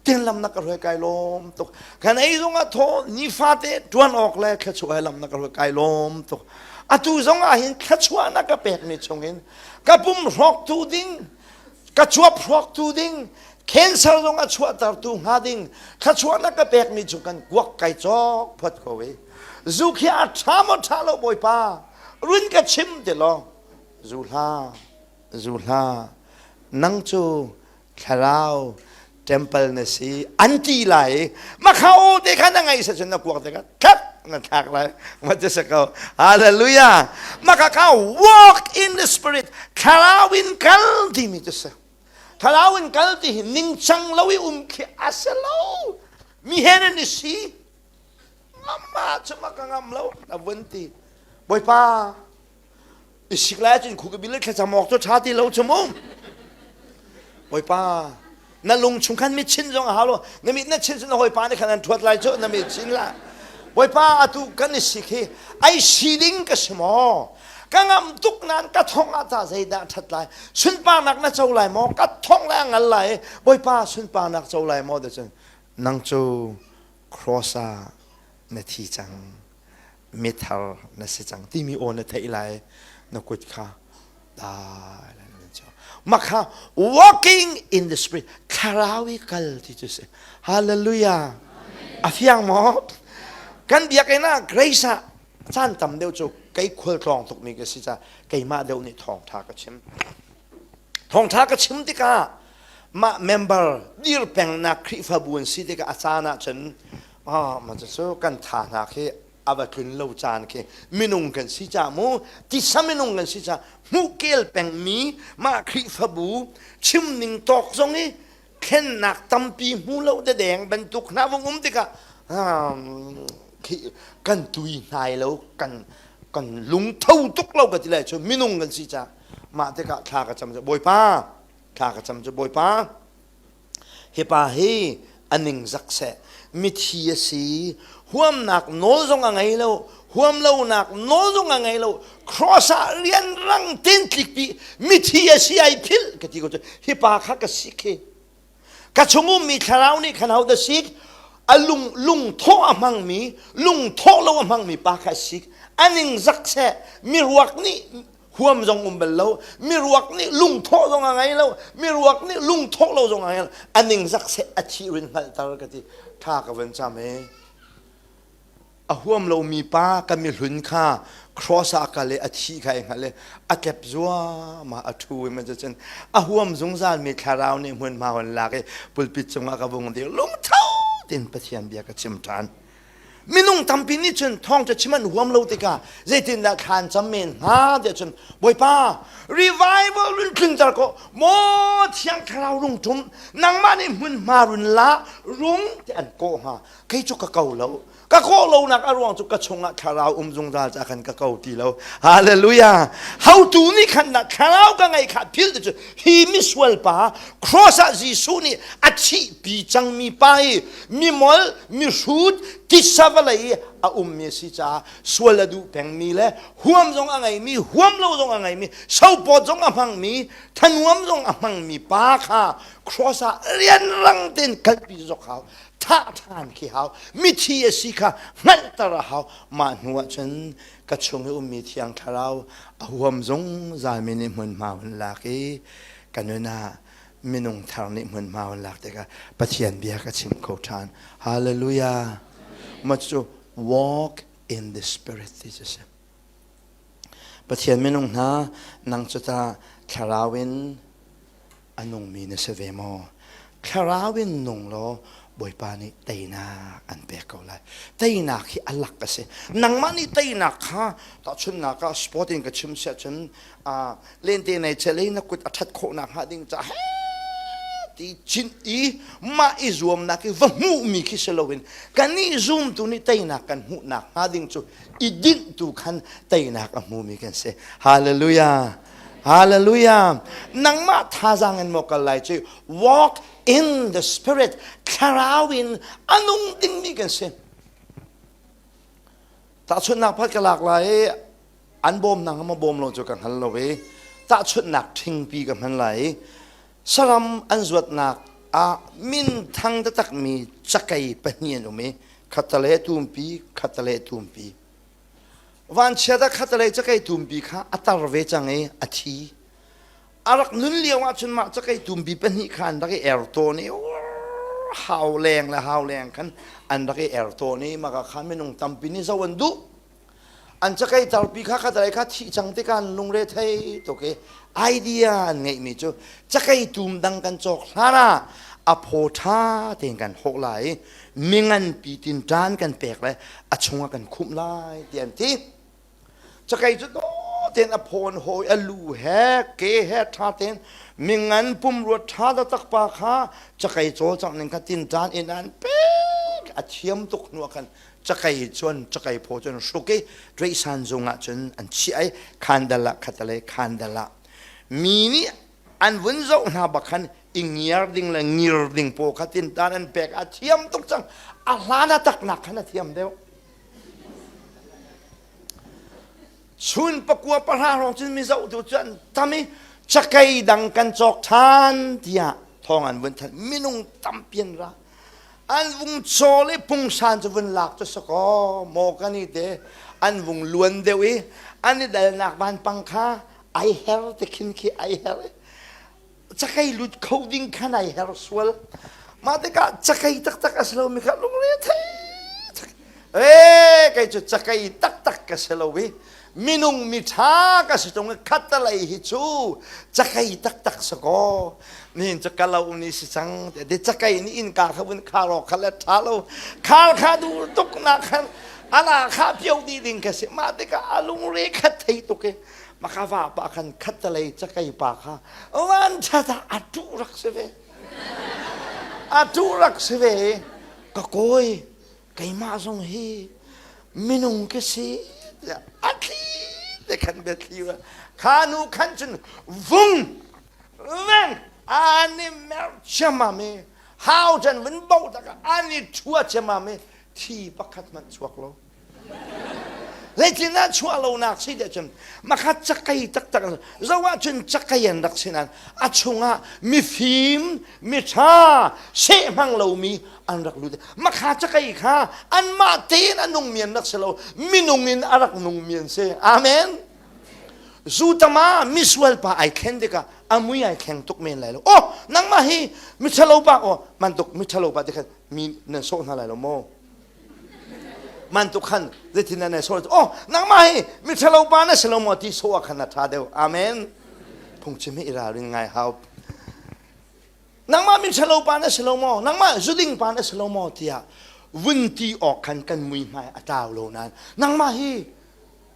ten lam na ka hruai kai lawm tuk kan ei zong ah thaw nifate tuan awk le thluachuah he lam na ka hruai kai lawm tuk atu zong ah hin thluachuah na ka pek mi chungin ka pum hrawktu ding ka cuap hrawktu ding cancer zong a chuahtertu hnga ding thluachuahnak ka pekmi cu kan kuak kai cawk phot ko i zu khi a ṭha maw ṭha lo bawipa run ka chim ti law zu hlah zu hlah nang cu thlarau temple na si an ti lai i makha aw te kha na ngaih sa cun na kuak te kha thak na thlak lai ma ti sa ko hallelujah maka kha walk in the spirit thlarau in kal timi cu si thlarau in kal ti hi ningcang lo i um khi a si lo mi he nan i si ngam cu ma ka ngam lo na vun ti bawipa i sik lai ahcun khu ka bil thlacam awk cu ṭha ti lo cu mu bawipa na lung chung khan mit chin zong a hau lo na mit na chin na hawipa nih khan an ṭhuat lai cu na mit chin la. Bawipa atu kan i sik hi ai si ding ka si maw? Ka ngam tuk nain ka thong ah ta zeidah ṭhat lai? Sunparnak na co lai maw? Ka thong lai a ngal lai. Bawipa sunparnak co lai maw? Ti cun nang cu cross ah na thi cang. Mithar na si cang timi aw na theih lai. Na kut kha dai lai na cho. Makha walking in the spirit thlarau i kal ti cu si. Hallelujah. A fiang maw? Kan biakinn ah grace ah caan tam deuh cu kei khualtlawng tukmi ka si ca keimah deuh nih thawngṭha ka chim. Thawngṭha ka chim tikah mah member dir pengnak Khrihfabu an si tikah a caan ah cun ah mah cu kan tha hna khi a va tlun lo caan khi minung kan si ca mu tisa minung kan si ca hmuhkel pengmi mah Khrihfabu chim ning tawk zong i thlennak tampi hmu lo dedeng bantuk hna vung um tikah kan tui hnai lo kan kan lungtho tuk lo ka ti lai cu minung kan si ca mah tikah thla ka cam cu bawipa thla ka cam cu bawipa hi pa hi a ningzak seh mithi a si huamnak nawl zong a ngei lo huam lonak nawl zong a ngei lo cross ah rianrang ten tlikpi mithi a si ai philh ka ti ko cu hi pa kha ka sik hi ka chung ummi thlarau nih khan ho da sik a lung lungthawh a hmangmi lungthawh lo a hmangmi pa kha sik a ningzak seh miruak nih huam zong um bal lo miruak nih lungthawh zong a ngei lo miruak nih lungthawh lo zong a ngei lo a ningzak seh a thih rin hngalhter ka ti tha ka van cam e a huam lomi pa ka mihlun kha cross ah kal i a thih kha i hngalh i a tlep zuahmah a ṭhu i man cun a huam zungzal mi thlarau nih hmunhma hon lak i pulpit cungah ka vung dir lungtho tin Pathian bia ka chim ṭhan minung tampi nih cun thawngṭha chim an huam lo tikah zeitindah thlan cam men hnga tiah cun Bawipa revival run tlunter ko maw thiang thlarau rung ṭum nangmah nih hmunhma run la rung ti an kawh hnga kei cu ka ko lo ka kawh lonak a ruang cu ka chungah thlarau um zungzal ca khan ka ko ti lo hallelujah hotu nih khan dah thlarau ka ngei kha phil ti cu hi misual pa cross ah Jesuh nih a thihpi cangmi pa hi mimol mihrut tisa vawlei i a ummi a si caah sual a duh pengmi le huam zong a ngeimi huam lo zong a ngeimi sopawt zong a hmangmi thanuam zong a hmangmi pa kha cross ah rianrang tein kalpi zok hau thah ṭhan khi hau mithi a si kha hngalhter a hau mah hnu ah cun ka chung i ummi thiang thlarau a huam zungzal mi nih hmunhma hun lak i ka nun ah minung thar nih hmunhma hun lak tikah Pathian bia ka chim kho ṭhan hallelujah mah cu walk in the spirit ti cu si Pathian minung hna nang cu ta thlarau in a nungmi na si ve maw? Thlarau in nung law Bawipa nih teinak an pek ko lai. Teinak hi a lak a si. Nangmah nih teinak kha tahchunhnak ah sport in ka chim siah cun lente nei chelei na kut a ṭhat khawhnak hnga ding ca he ti cin i mah i zuamnak i va hmuhmi khi si loin kannih zumtu nih teinak kan hmuhnak hnga ding cu i dinh tu khan teinak a hmumi kan si. Hallelujah. Hallelujah. Nangmah thazaang in maw kal lai cu walk in the spirit thlarau in a nung dingmi kan si. Tahchunhnak phat ka lak lai i an bawm nang ma bawm lo cu ka hngal lo i tahchunhnak ṭhingpi ka hman lai i saram an zuatnak ah min thang taktakmi cakei pahnih an um i khatale tumpi khatale tumpi Vanchiat ah khatalei cakei tumpi kha a tar ve cang i a thi. A rak nun lio ahcun mah cakei tumpi pahnih kha an rak i er tawn i hau leng le hau leng khan an rak i er tawn i maka kha minung tampi nih zoh an duh. An cakei tarpi kha khatalei kha thih cang tikah an lungre thei tuk i idea an ngeihmi cu cakei tum dang kan cawk hlan ah a phaw ṭha tein kan hawh lai i mi nganpi tin ṭan kan pek le a chungah kan khumh lai ti an ti cakei cu dawh tein a phawn hawi a lu he ke he ṭha tein mi ngan pumrua ṭha taktak pa kha cakei cawlcangh ning kha tinṭan in an pek a thiam tuk hnu ah khan cakei cun cakei phaw cun hruk i ṭuihsan zung ah cun an chiah i khandal ah khatalei khandal ah mi nih an vun zoh hna bak khan i ngiar ding le ngir ding paw kha tintan an pek a thiam tuk cang a hlan a taknak khan a thiam deuh. Chun pakua pahra hrawng cun mizoh tu cu an tam i cakei dang kan cawk ṭhan tiah thawng an vun thanh. Minung tampi an ra. An vung cawl i pungsan cu vun lak cu sakaw maw kan i te an vung luan deuh i an i dalnak vanpang kha ai her te khin khi ai her i cakei lut kho ding khan ai her sual. Mah tikah cakei taktak a si lomi kha lungre thei ee kei cu cakei taktak ka si lo i minung miṭha ka si tung i khattalei hi cu cakei taktak si kaw nihin cu ka lo ni si cang de cakei nih innka kha vun khar awk kha le ṭha lo khar kha duh tuk nak khan ala kha pio dih ding ka si mah tikah a lungre khat thei tuk i maka va pa khan khattalei cakei pa kha van ṭhat ah a ṭuh rak si ve a ṭuh rak si ve ka kawi keimah zong hi minung ka si tiah a thli te khan biathli kha nu khan cun vung veng ani mer ciammam i hau chan vun bo tak ani thua ciammam i thi pakhat hmanh chuak lo Zeitindah chuah lonak si tiah cun makhat cakei taktak zo ahcun cakei an rak si nain a chungah mifim miṭha seh hmang lomi an rak lut. Makha cakei kha anmah tein a nungmi an rak si lo minung in a rak nungmi an si. Amen. Zutama misual pa ai thlen tikah a mui ai thleng tuk men lai lo. Oh nangmah hi miṭhalo pa oh mantuk miṭhalo pa ti khan mi nan sawh hna lai lo maw? Man tu khan zeitin na sawh oh nangmah hi miṭhalo pa na si lo maw ti sawh ah khan a ṭha deuh amen phungchim hi i ralrin ngai hau nangmah miṭhalo pa na si lo maw nangmah zuding pa na si lo maw tiah vun ti awk khan kan mui hmai a tlau lo nain nangmah hi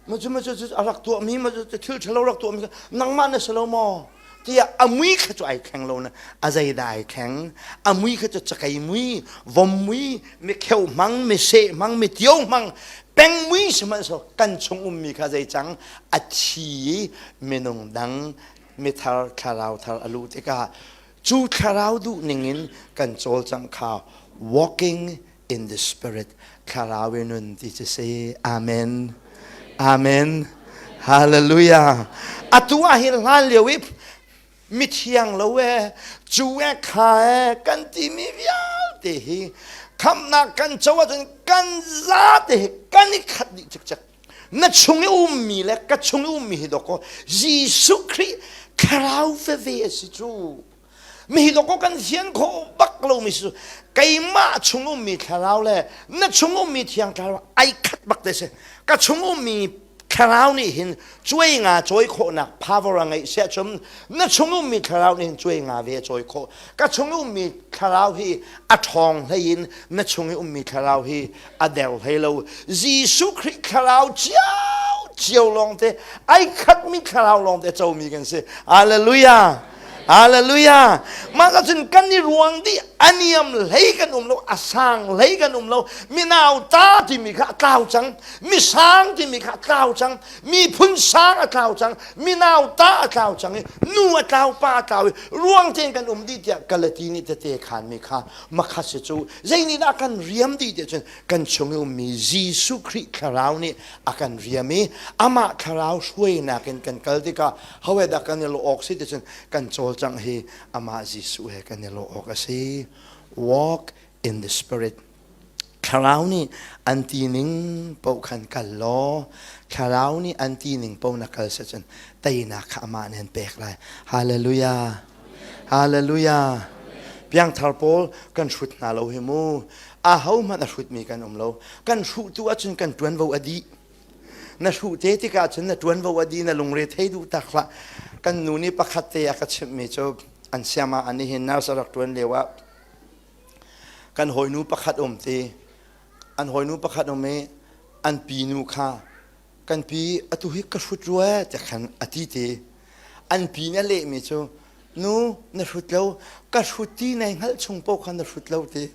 Macu macu a rak tuahmi macu thil ṭhalo rak tuahmi nangmah na si lo maw? tiah a mui kha cu ai thleng lo na a zeidah ai thleng a mui kha cu cakei mui vom mui mi kheu hmang mi seh hmang mi tio hmang peng mui sihmanhsehlaw kan chung ummi kha zei cang a thi i minung dang mithar thlarau thar a luh tikah cu thlarau duh ningin kan cawlcangh kha walking in the spirit thlarau in nun ti cu si amen amen hallelujah atu ah hin hlan lio i mithiang lo e cu e kha e kan timi vialte hi khamnak kan co ahcun kan zate hi kan i khat dih cikcek na chung i ummi le ka chung i ummi hi dawkaw Jesuh Khrih thlarau veve a si cu mi dawkaw kan thian khawh bak lomi si keimah chung ummi thlarau le na chung ummi thiang thlarau ai khat bak te si ka chung ummi thlarau nih hin cuai nga cawi khawhnak power a ngeih siah cun na chung ummi thlarau nih hin cuai nga ve a cawi khawh ka chung ummi thlarau hi a ṭhawng hlei in na chung i ummi thlarau hi a der hlei lo Jesuh Khrih thlarau cio cio lawngte ai khatmi thlarau lawngte comi kan si hallelujah Hallelujah. Mah cun kan i ruang dih a niam hlei kan um lo, a sang hlei kan um lo. Minau ta timi kha a tlau cang, misang timi kha a tlau cang, miphun sang a tlau cang, minau ta a tlau cang i nu a tlau, pa a tlau i ruang tein kan um dih tiah Galati nih tete khanmi kha makha si cu zei nih dah kan riam dih tiah cun kan chung i ummi Jesuh Khrih thlarau nih a kan riam i amah thlarau hruainak in kan kal tikah Hawe dah kan i lawh awk si ticun kan cawlcangh hi amah Jesuh he kan i lawh awk a si. Walk in the spirit. Thlarau nih an ti ning paoh khan kal law thlarau nih an ti ning paoh na kal si cun teinak kha amah nih an pek lai. Hallelujah. Hallelujah. Piangthar pawl kan hrut hna lo hi mu. Aho hmanh a hrutmi kan um lo. Kan hruh tu ahcun kan ṭuanvo a dih. Na hruh te tikah cun na ṭuanvo a di na lungre thei duh tak hlah. Kan nu nih pakhat te a ka chimhmi cu an siama an hin nurse a rak ṭuan lio ah kan hawinu pakhat um ti an hawinu pakhat um i an pi nu kha kan pi atu hi ka hrut rua te khan a ti te an pi nih a lehmi cu. Nu, na hrut lo. Ka hrut ti nai hngalh chung paoh kha na hrut lo ti.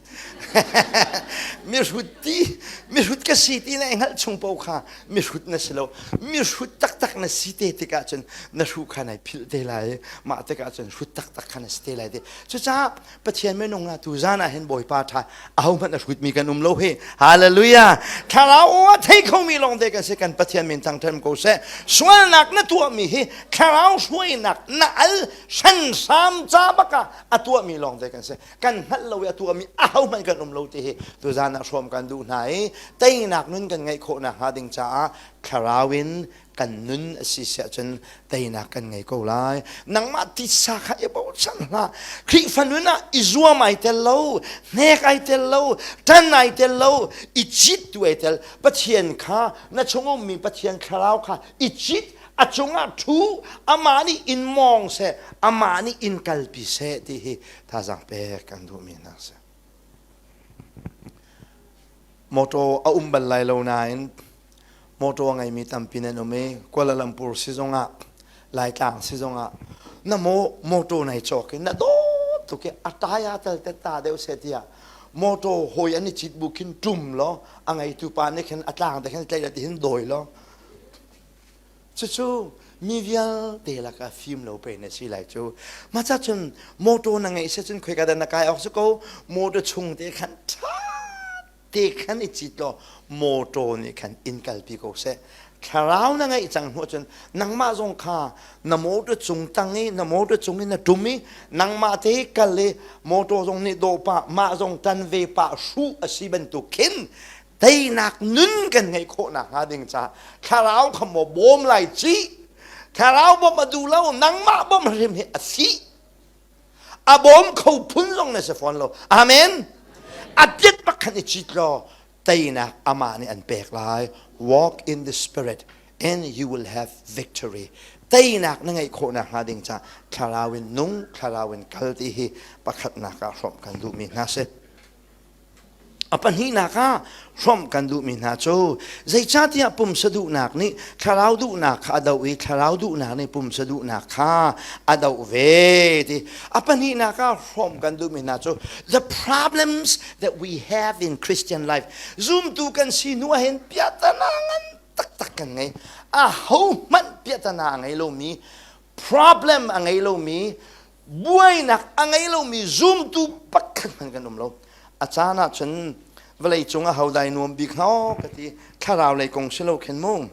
mi hrut ti, mi hrut ka si ti nai hngalh chung paoh kha mi hrut na si lo. Mi hrut taktak na si te tikah cun na hruh kha nai philh te lai. Mah tikah cun hrut taktak kha na si te lai ti. Cucaah Pathian minung na tu zan ah hin Bawipa ṭha ahohmanh a hrutmi kan um lo hi. Hallelujah. Thlarau a thei khomi lawng te kan si kan Pathian min thangṭhat ko seh. Sualnak na tuahmi hi thlarau hruainak na al hranhram ca bak ah a tuahmi lawng te kan si. Kan hngalh lo i a tuahmi ahohmanh kan um lo ti hi tuzan ah hrawm kan duh hna i teinak nun kan ngeih khawh nakhnga ding caah thlarau in kan nun a si siah cun teinak kan ngei ko lai. Nangmah titsa kha i bochan hlah. Khrihfa nun ah i zuam ai tel lo, hnek ai tel lo, ṭan ai tel lo, i cit tu ai tel. Pathian kha na chung ummi Pathian thlarau kha i cit a cungah ṭhu amah nih in mawng seh amah nih in kalpi seh ti hi thazaang pek kan duhmi hna si. Motor a um bal lai lo nain motor a ngeimi tampi nan um i Kuala Lumpur sizung ah Laitlang sizung ah na maw motor nai cawk i na dawt tuk i a taya tal te ta deuh seh tiah motor hawi an i cit bu khin ṭum law a ngeitu pa nih khin a tlang te khin tlaih ti hin dawi law cucu mi vialte lakah fim lo pe na si lai cu mah ca cun motor na ngeih si cun khoika dah na kai awk si ko motor chung te khan ṭha te khan i cit law motor nih khan in kalpi ko seh thlarau na ngeih cang hnu cun nangmah zong kha na motor cung tang i na motor cung in na ṭum i nangmah te kal i motor zong nih dawh pah mah zong tan ve pah hruh a si bantuk khin teinak nun kan ngeih khawh nakhnga ding caah thlarau kha maw bawm lai ci thlarau bawmh a duh lo nangmah bawmh hrim hi a si a bawm kho phun zong na si fawn lo amen a piat bak khan i cit law teinak amah nih an pek lai walk in the spirit and you will have victory teinak na ngeih khawh nakhnga ding ca thlarau in nung thlarau in kal ti hi pakhatnak ah hrawmh kan duhmi hna si A pahnihnak ah hrawmh kan duhmi hna cu zeicahtiah pumsa duhnak nih thlarau duhnak kha a doh i thlarau duhnak nih pumsa duhnak kha a doh ve ti. A pahnihnak ah hrawmh kan duhmi hna cu the problems that we have in Christian life. Zumtu kan si hnu ah hin piahtana ngan taktak kan ngei. A ho hmanh piahtana a ngei lomi problem a ngei lomi buainak a ngei lomi zumtu pakhat hmanh kan um lo a caan ah cun vawlei cung ah hodai nuam bik hnga aw ka ti thlarau lei kong si lo khin mu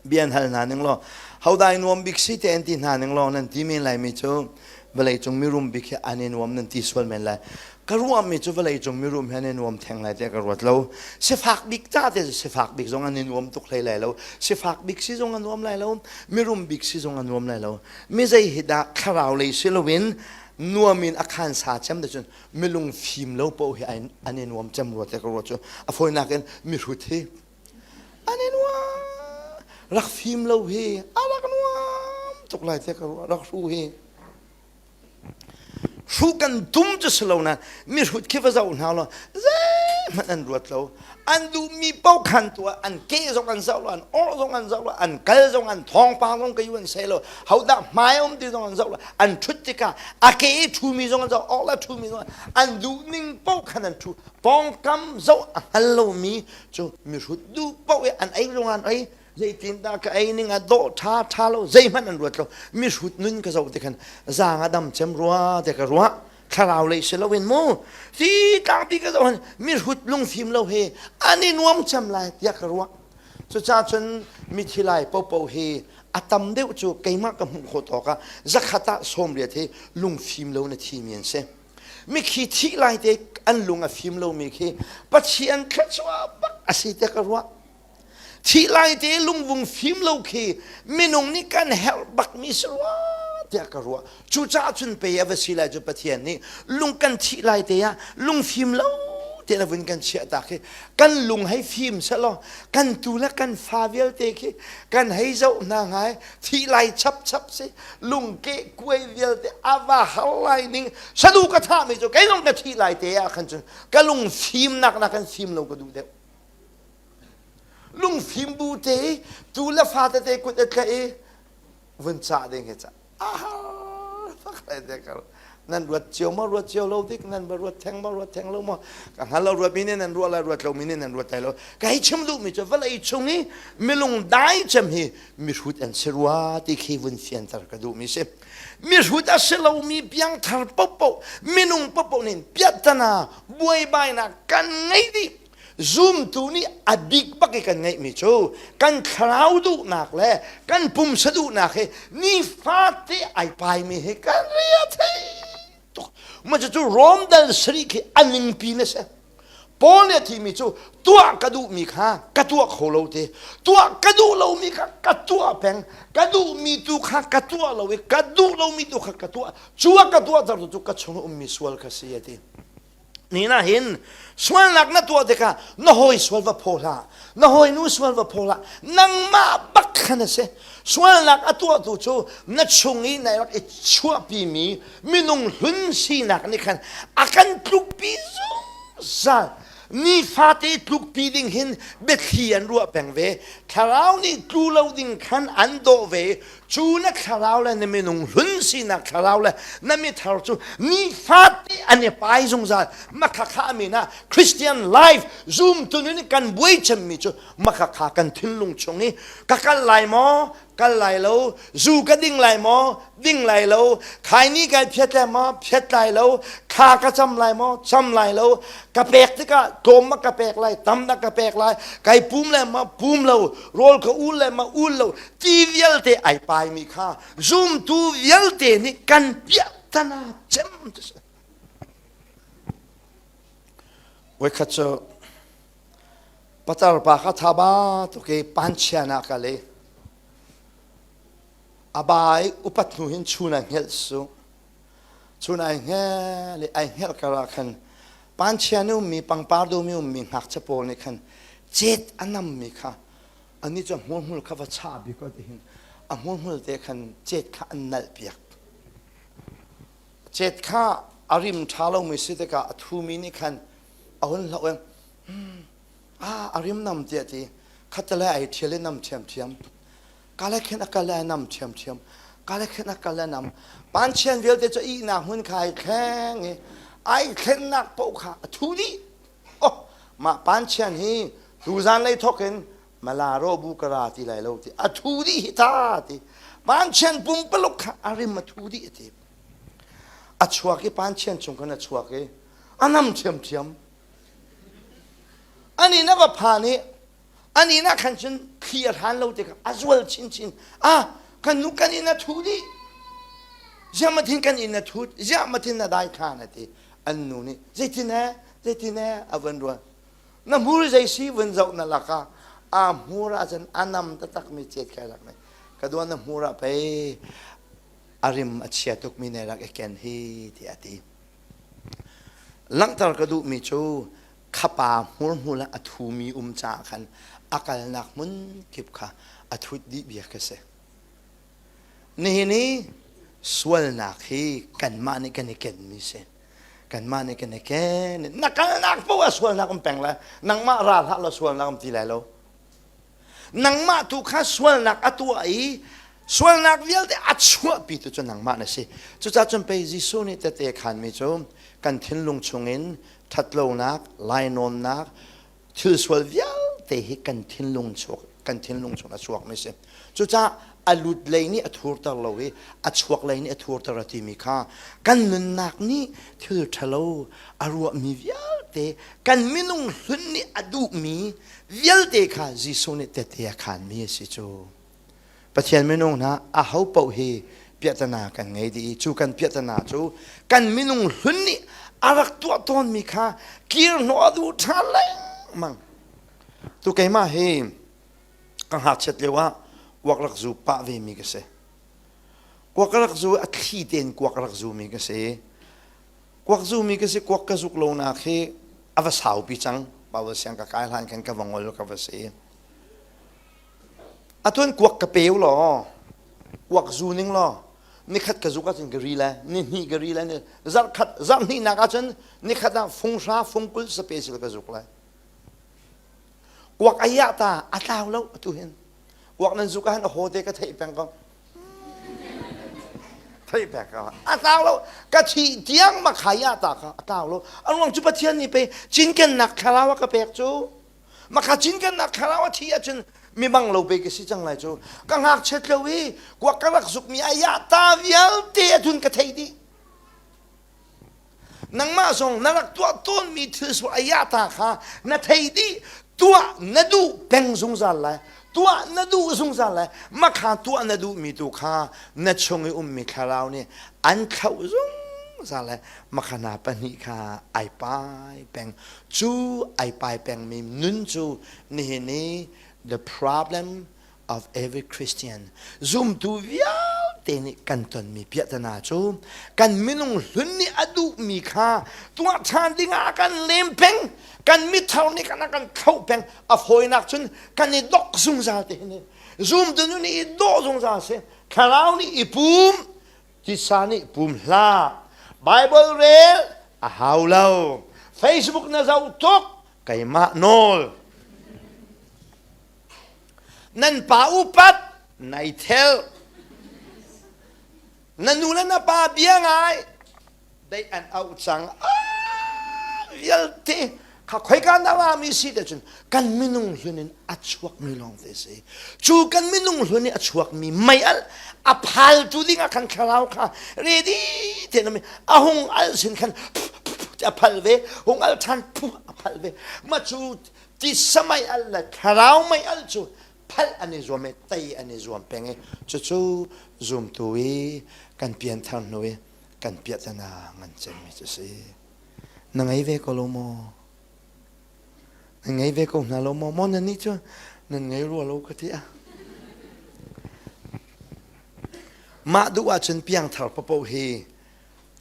bian hal hna ning law hodai nuam bik si te an ti hna ning law nan ti men lai mi cu vawlei cung mirum bik hi an i nuam nan ti sual men lai ka ruahmi cu vawlei cung mirum hi an i nuam theng lai tiah ka ruat lo sifak bik ca te sifak bik zong an i nuam tuk hlei lai lo sifak bik si zong a nuam lai lo mirum bik si zong a nuam lai lo mi zei hi dah thlarau lei si loin nuam in a khan sa cem te cun milung fim lo paoh hi an i nuam cem rua te ka ruat cu a fawinak in mihrut hi an i nuam rak fim lo hi a rak nuam tuk lai te ka ruah rak hru hi Hruh kan tum cu si lo nain mihrut khi va zoh hna law zeihmanh an ruat lo. An duhmi paoh khan tuah an ke zong an zoh lo, an orh zong an zoh lo, an kal zong an thawngpang zong ka an sei lo. Hodah hmai um ti zong an zoh lo. An ṭhut tikah a ke i ṭhumi zong an zoh, orh le ṭhumi zong an duhning paoh khan an ṭhu. Pawngkam zoh a hngal lomi cu mihrut duh paoh i an ei zong an ei, zeitindah ka ei ning a dawh ṭha ṭha lo zeihmanh an ruat lo mihrut nun ka zoh ti khan zaang a dam cem rua te ka ruah thlarau lei si loin mu ti tlangpi ka zoh hin mihrut lungfim lo hi an i nuam cem lai tiah ka ruah cucaah cun mithi lai popo hi a tam deuh cu keimah ka hmuh khawh tawk ah zakhat ah 80 hi lungfim lo na thimi an si mikhi thih lai te an lung a fim lomi khi Pathian thluachuah bak a si te ka ruah Thih lai te lungvung fim lo khi minung nih kan herh bakmi si rua tiah ka ruah. Cucaah cun pei a va si lai cu Pathian nih lung kan thih lai te ah lungfim lo te na vun kan chiah ta khi kan lung hei fim selaw kan tu le kan fa vialte khi kan hei zoh hna ngai thih lai chap chap si lung ke kuai vialte a va har lai ning sadu ka thah mi cu kei zong ka thih lai te ah khan cun ka lung fim nak na kan fim lo ka duh deuh lungfim bu te tu le fa tete kut a tlaih i vun cah ding hi ca a har. Nan ruat cio maw ruat cio lo dik nan va ruat theng maw ruat theng lo maw ka hngal lo ruat mi nih nan ruah lai ruat lo mi nih nan ruat lai lo ka hei chim duhmi cu vawlei chung i milung dai cem hi mihrut an si rua ti khi vun fianter ka duhmi si mihrut a si lomi piangthar popo minung popo nih piahtana buaibainak kan ngei dih zumtu nih a bik bak i kan ngeihmi cu kan thlarau duhnak le kan pumsa duhnak hi nifate ai paimi hi kan ria thei tuk ma cu Rom dal sarih khi a ningpi na si Paul nih a thimi cu tuah ka duhmi kha ka tuah kho lo te tuah ka duh lomi kha ka tuah peng ka duhmi tu kha ka tuah lo i ka duh lomi tu kha ka tuah cu a ka tuah ter cu ka chung ummi sual kha si a ti Ni na hin sualnak na tuah tikah na hawi sual va phaw hlah na hawinu sual va phaw hlah nangmah bak khan a si sualnak a tuahtu cu na chung i na rak i chuahpimi minung hlun sinak nih khan a kan tlukpi zungzal nifate tlukpi ding hin biathli an ruah peng ve thlarau nih tlu lo ding khan an dawh ve cu na thlarau le na minung hlun sinak thlarau le na mithar cu nifate an i pai zungzal makhakha amin ah Christian life zumtu nih kan buai cemmi cu makhakha kan thinlung chung i ka kal lai maw kal lai lo zu ka ding lai maw ding lai lo khaini kai phiat lai maw phiat lai lo thla ka cam lai maw cam lai lo ka pek tikah tlawm ma ka pek lai tam dah ka pek lai kai pum lai maw pum lo rawl ka ul lai maw ul lo ti vialte ai paimi kha zumtu vialte nih kan piah tana cem ti si Voikhat cu patar pa kha thaba tuk i panchian ah kal i a ba i upat hnu hin chun ai hngelh su chun ai hngelh i ai hngelh kar ah khan panchian i ummi pangpar dawmi ummi ngakchia pawl nih khan cet a nammi kha anih cu a hmurhmul kha va chah bik ti hin a hmurhmul te khan cet kha an nalh piak cet kha a rim ṭha lomi si tikah a thumi nih khan a hun hloh in ah a rim nam tiah ti khatale ai ṭhial i nam ṭhiamṭhiam kale khin a kal le a nam ṭhiamṭhiam kale khin a kal le nam panchian vialte cu ihnak hmun kha ai thleng i ai thlennak paoh kha a thu dih oh mah panchian hi tuzan lei thawk in malaro bu ka ra ti lai lo ti a thu dih hi ta ti panchian pumpaluk kha a rim a thu dih ti a chuak i panchian chung khan a chuak i a nam ṭhiamṭhiam ani na va phan i ani na khan cun thli a hran lo tikah a zual chinchin ah kan nu kan inn a thu dih ziah mathin kan inn a thut ziah mathin na dai khan a ti an nu nih zeitin he zeitin he a van rual na hmur zei si vun zoh na laka a hmur ah cun a nam taktak mi cet kai rak nei ka duan na hmur ah pei a rim a chia tukmi ne rak i ken hi tiah a ti. Langhter ka duhmi cu khapa hmurhmul ah a thumi um caah khan a kalnak hmun kip kha a thut dih bia ka si. Nihin i sualnak hi kanmah nih kan i kenmi si. Kanmah nih kan i ken. Na kalnak paoh ah sualnak um peng lai. Nangmah ra hlah law sualnak um ti lai lo. Nangmah tu kha sualnak a tuah i sualnak vialte a chuahpi tu cu nangmah na si. Cucaah cun pei Jesuh nih tete khanmi cu kan thinlung chungin ṭhatlonak, lainawnnak, thil sual vialte hi kan thinlung chuak kan thinlung chung a chuakmi si. Cucaah a lut lei nih a thurter lo i a chuak lei nih a thurter a timi kha kan nunnak nih thil ṭhalo a ruahmi vialte kan minung hlun nih a duhmi vialte kha Jesuh nih tehte a khaanmi a si cu. Pathian minung hna aho paoh hi piahtana kan ngei dih i cu kan piahtana cu kan minung hlun nih a rak tuah tawnmi kha kir hnawh a duh ṭha lengmang. Tu keimah hi ka ngakchiat lio ah kuak rak zu pah ve mi ka si. Kuak rak zu a thli tein kuak rak zu mi ka si. Kuak zumi ka si kuak ka zuk lonak hi a va saupi cang. Paul siang ka kai hlan khan ka va ngol ka va si. Atun kuak ka peu law kuak zu ning law nikhat ka zuk ahcun ka ri le ni hnih ka ri le ni zarh khat zarh hnih nak ahcun nikhat ah fung hra fung kul sape sil ka zuk lai kuak ai ah ta a tlau lo atu hin kuak nan zuk ahhin a haw te ka theih peng ko. Khrih pek ka a tlau lo. Ka thih tiang makhaya ta kha a tlau lo. A ruang cu Pathian nih pe cinkennak thlarau a ka pek cu. Makha cinkennak thlarau a thi ahcun mi bang lo pe ka si cang lai cu. Ka ngakchiat lo i kuak ka rak zukmi a ya ta vialte a thun ka thei dih. Nangmah zong na rak tuah tawnmi thil sual a yata kha na thei dih. Tuah na duh peng zungzal lai. Tuah na duh zungzal lai. Makha tuah na duhmi tu kha na chung i ummi thlarau nih an thlauh zungzal lai. Makha hna pahnih kha ai pai peng. Cu ai pai pengmi nun cu nihin i the problem of every Christian zumtu vialte nih kan tonmi piahtana cu kan minung hlun nih a duhmi kha tuah ṭhan dingah a kan lem peng kan mithar nih kan a kan thloh peng a fawinak cun kan i dok zungzal te hin zumtu nu nih i dawh zungzal si thlarau nih i pum tisa nih pum hlah Bible rel a hau lo Facebook na zoh tuk keimah nawl Nan pa upat nai thel. Na nu le na pa bia ngai dei an auh cang. Ah, vialte kha khoika na rami si te cun kan minung hlun in a chuakmi lawng te si. Cu kan minung hlun i a chuakmi mei al a phaltu ding ah khan thlarau kha ready te na a hung al sin khan a phal ve hung al than a phal ve ma cu tisa mei al le thlarau mei al cu phalh an i zuam i tei an i zuam peng i cucu zumtu i kan pianthar hnu i kan piahtana ngan cemmi cu si. Na ngei ve ko lo maw? Na ngei ve ko hna lo maw? Maw nan nih cu nan ngei rua lo ka ti ah. Mah duh ahcun piangthar papoh hi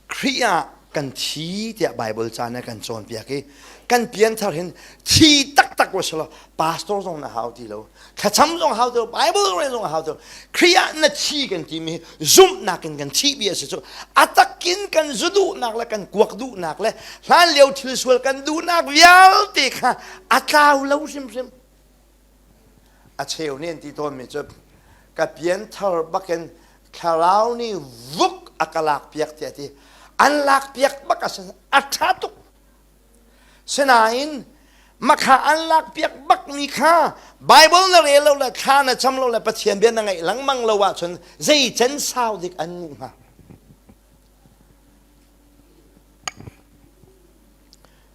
Khrih ah kan thi tiah Bible ca nih a kan cawnpiak i kan pianthar hin thi taktak wa selaw pastor zong na hau ti lo thlacam zong hau ti lo Bible rel zong hau ti lo Khrih ah na thi kan timi zumhnak in kan thih bia si cu a takin kan zu duhnak le kan kuak duhnak le hlan lio thil sual kan duhnak vialte kha a tlau lo hrimhrim A cheu nih an ti tawnmi cu ka pianthar bakin thlarau nih vuk a ka lakpiak tiah a ti. An lakpiak bak a si a ṭha tuk. Sinain makha an lakpiak bakmi kha Bible na rel lo le thla na cam lo le Pathian bia na ngaih lengmang lo ahcun zei can sau dik an nguh hnga.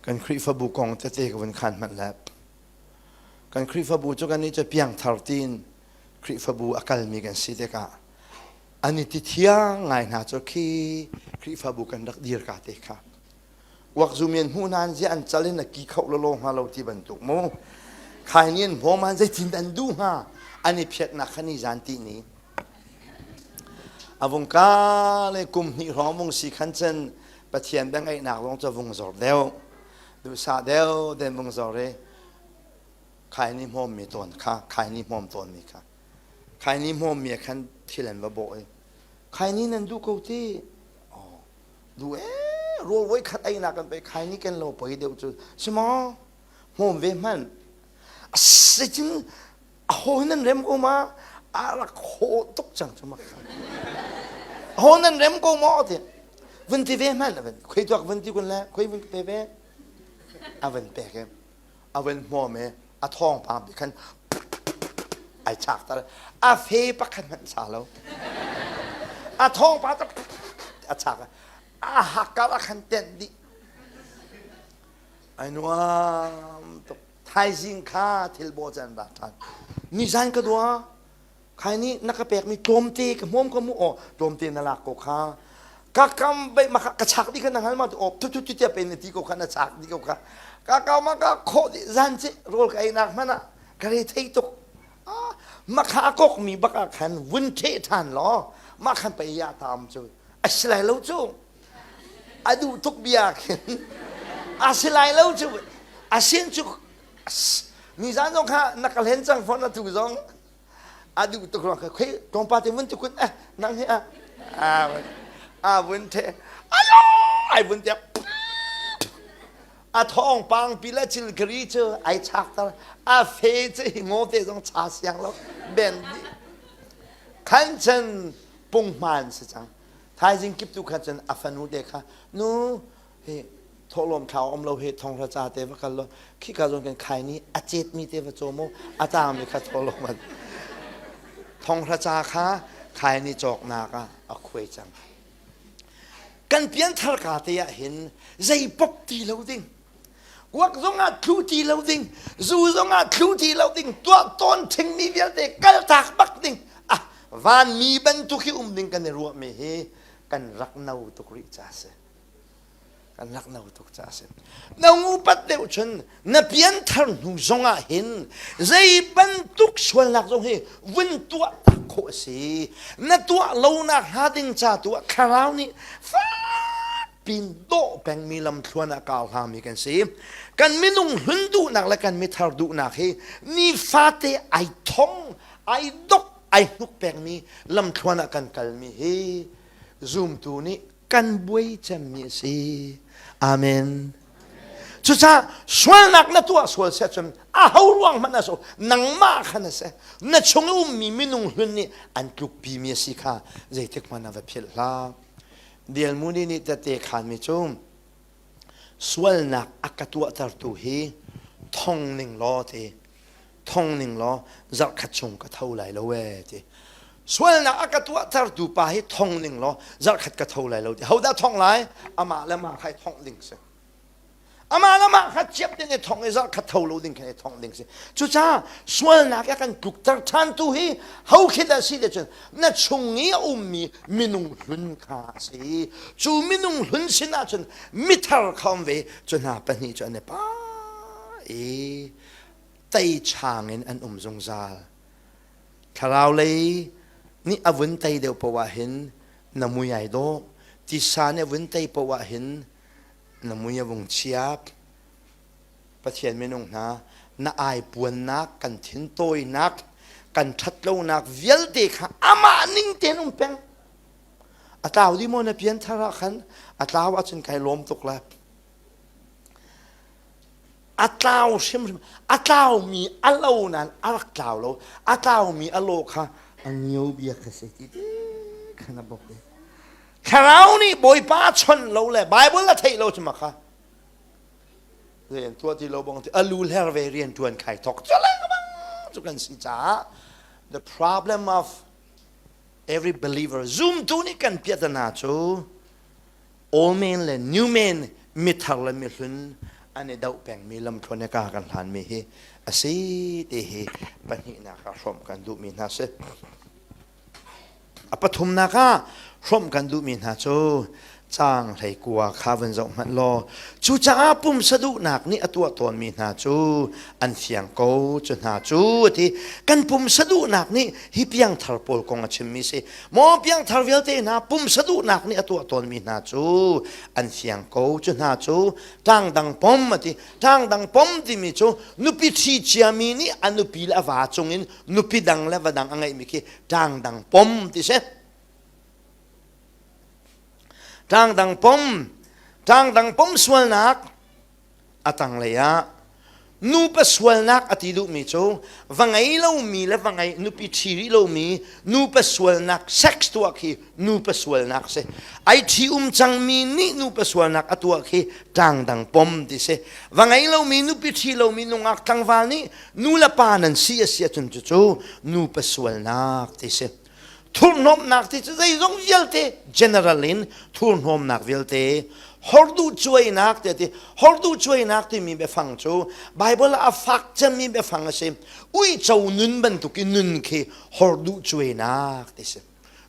Kan Khrihfabu kong tete ka vun khan hmanh le Kan Khrihfabu cu kan nih cu piangthar tiin Khrihfabu a kalmi kan si tikah an i ti thiang ngai hna cu khi Khrihfabu kan rak dir ka te kha uakzumi an hmuh hna an zia an cal in a ki kho lolo hnga lo ti bantuk mu khai ni an hmawm an zeitin an duh hnga an i phiatnak kha ni zan ti ni a vung ka le kum hnih hrawng vung si khan cun Pathian biangaihnak zong cu vung zor deuh duhsah deuh den vung zor i khaini hmawmmi tawn kha khaini hmawm tawnmi kha khaini hmawmmi ah khan thil an va bawh i khaini nan duh ko ti oh duh ee rawl voi khat einak kan pe khaini ken lo poi deuh cu si maw hmawm ve hmanh asicin a ho nan rem ko ma a rak ho tuk cang cu mak a ho nan rem ko maw ti vun ti ve hmanh a vun khoi tuak vun ti kun le khoi vun pe ve a vun pek i a vun hmawm i a thawngpang bi khan ai chak tar a fe pakhat hmanh sa lo a thawngpang tak a chak a hakar a khan tenh dih ai nuam tuk Thaizing kha thil baw can ra ṭhan. Nizan ka dua, khai nih na ka pekmi tlawmte ka hmawm ka mu aw tlawmte na lak ko kha. Ka kam bei ma ka chak di kha na ngal ma aw thu thu tia pe na ti ko kha na chak di ko kha. Ka ka ma ka kho di zan ci rawl ka ei nak hmanh ah ka re thei tuk. Ah ma kha a kok mi bak ah khan vun the ṭhan law ma khan pei ya tam cu a si lai lo cu. A duh tuk bia khin a si lai lo cu a sin cu nizan zong kha na ka hlen cang fawn atu zong a duh tuk ruang kha khoi tlawmpa te vun tukun eh nang hi a a vun the ayo ai vun te a thawng pang pi le chil kari cu ai chak tar a fe cu hi ngo te zong cha siang lo ben di khan chen punghman si cang. Thaizing kip tu kha cun a fanu te kha nu hi thawhlawm thlau um lo he thonghra ca te va kal lo khika zawn kan khai ni a cet mi te va caw mu a tang mi kha thawhlawm an thonghra ca kha khai ni cawknak ah a khuai cang. Kan pianthar ka te ah hin zei pop ti lo ding kuak zong ah thlu ti lo ding zu zong ah thlu ti lo ding tuah tawn thingmi vialte kaltak bak ding ah vanmi bantuk hi um ding kan i ruahmi hi kan rak no tuk rih ca si kan rak no tuk ca si na ngupat deuh cun na pianthar hnu zong ah hin zei bantuk sualnak zong hi vun tuah tak khawh a si na tuah lonak hnga ding ca tu ah thlarau nih fak pin dawh pengmi lamthluan ah kar hlangmi kan si. Kan minung hlun duhnak le kan mithar duhnak hi nifate ai thong, ai dok, ai hnuk pengmi lamthluan ah kan kalmi hi zumtu nih kan buai cemmi a si. Amen. Cucaah sualnak na tuah sual si ahcun aho ruang hmanh a so nangmah khan a si. Na chung i ummi minung hlun nih an tlukpimi a si kha zeitik hmanh ah va philh hlah. Dialmuni nih tette khanmi cu sualnak a ka tuahtertu hi thong ning law ti thong ning law zarhkhat chung ka tho lai lo ee ti sualnak a ka tuahtertu pa hi thong ning law zarhkhat ka tho lai lo ti hodah thong lai amah le mah kha thong ding si Amah le mah kha ciap ding i thong i zarh khat tho lo ding khin i thong ding si. Cucaah sualnak a kan tlukter ṭhantu hi ho khi dah si te cun na chung i a ummi minung hlun kha a si. Cu minung hlun sin ahcun mithar kha um ve. Cu hna pahnih cu an i pa i teichang in an um zungzal. Thlarau lei nih a vun tei deuh poah hin na mui ai dawh. Tisa nih a vun tei poah hin na mui a vung chiat. Pathian minung hna, na aipuannak, kan thintawinak, kan ṭhatlonak vialte kha amah ning tein um peng. A tlau di maw na pianthar ah khan a tlau ahcun kai lawm tuk lai. A tlau hrimhrim, a tlaumi a lo nain a rak tlau lo. A tlaumi a law kha a ngio bia kha si ti khan a bok i. Thlarau nih Bawipa chawnh lo le Bible a theih lo cu ma kha zei an tuah ti lo bang ti alu hler ve rian tuan khai thok cu lengmang cu kan si caah the problem of every believer zumtu nih kan piahtana cu old man le new man mithar le mihlun an i doh pengmi lamthluan ka kan hlanmi hi a si ti hi pahnihnak ah hrawmh kan duhmi hna si. A pathumnak ah hrawmh kan duhmi hna cu caang hleikua kha vun zoh hmanh law cucaah pumsa duhnak nih a tuah tawnmi hna cu an fiang ko cu hna cu a ti kan pumsa duhnak nih hi piangthar pawl kong a chimmi si maw piangthar vialte hna pumsa duhnak nih a tuah tawnmi hna cu an fiang ko cu hna cu tlangdang pom a ti tlangdang pom timi cu nupi ṭhi ciami nih a nupi le a va cungin nupi dang le va dang a ngeihmi khi ṭang dang pom ti si ṭang dang pom ṭang dang pom sualnak a tanglei ah nupa sualnak a ti duhmi cu va ngei lomi le va ngei nupi ṭhi rih lomi nupa sualnak sex tuah khi nupa sualnak si ai ṭhi um cangmi nih nupa sualnak a tuah khi ṭang dang pom ti si va ngei lomi nupi ṭhi lomi nungak tlangval nih nu le pa nan si a si ahcun cucu nupa sualnak ti si thurhnawmnak ti cu zeizong vialte general in thurhnawmnak vialte horduh cuainak ti ti horduh cuainak timi biafang cu Bible ah a fak cemmi biafang a si uico nun bantuk i nun khi horduh cuainak ti si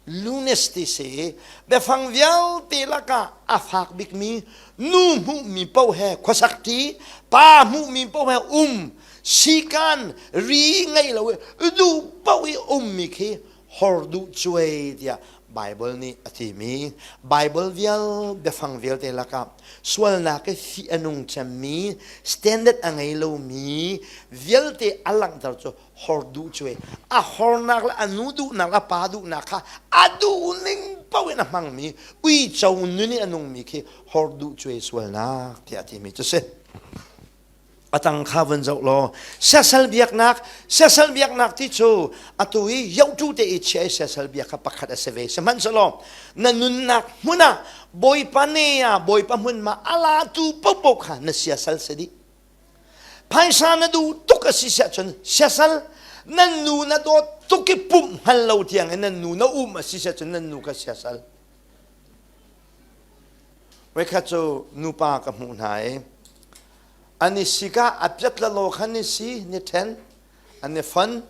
Lunes ti si biafang vialte lakah a fak bikmi nu hmuhmi paoh he khuasak ṭi pa hmuhmi paoh he um sikan ri ngei lo i duh paoh i ummi khi hor duh cuai tiah Bible nih a timi Bible vial biafang vialte lakah sualnak i fih a nung cemmi standard a ngei lomi vialte a langhter cu hor duh cu a hornak le a nu duhnak le a pa duhnak kha a duh ning paoh in a hmangmi uico nun in a nungmi khi hor duh cuai sualnak tiah a timi cu si. A tang kha vun zoh law siasal biaknak siasal biaknak ti cu atu hi yohtu te i chia i siasal biak kha pakhat a si ve. Sihmanhsehlaw na nunnak hmun ah Bawipa ne ah Bawipa hmun ma a latu paohpaoh kha na siasal si dih. Phaisa na duh tuk a si siah cun siasal nan nu na dawt tuk i pumh hngal lo tiang in nan nu na um a si siah cun nan nu kha siasal. Voikhat cu nupa ka hmuh hna i an i sik ah a piat lalaw khan i si ni ṭhen an i fon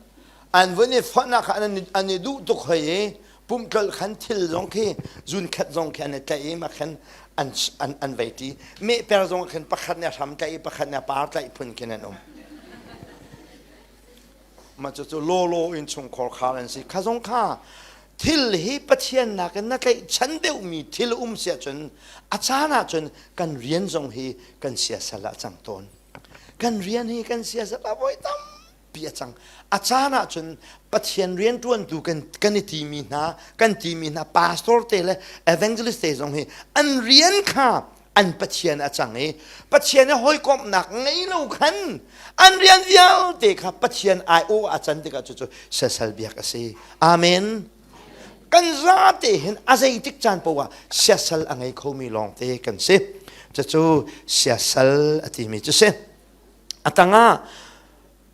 an vun i fonh ah khan an i duh tuk hoi i pumtlolh khan thil zong khi zunkhat zong khi an i tlaih i mah khan an an an vei ṭi mehper zong khan pakhat nih a hram tlaih i pakhat nih a par tlaih phun khin an um mah cucu lawlaw in chungkhar khar an si kha zong kha thil hi Pathian nakin na tlaihchan deuhmi thil um si ahcun a caan ahcun kan rian zong hi kan siasal ah cang tawn. Kan rian hi kan siasal ah voi tampi a cang. A caan ahcun Pathian rianṭuantu kan, kan i timi hna, kan timi hna pastor te le evangelist te zong hi an rian kha an Pathian a cang i Pathian i hawikomhnak ngei lo khan an rian vialte kha Pathian aiawh a can tikah cucu siasal biak a si. Amen. Kan zate hin a zeitik caan paoh ah siasal a ngei khomi lawngte kan si. Cucu siasal a timi cu si. A tangah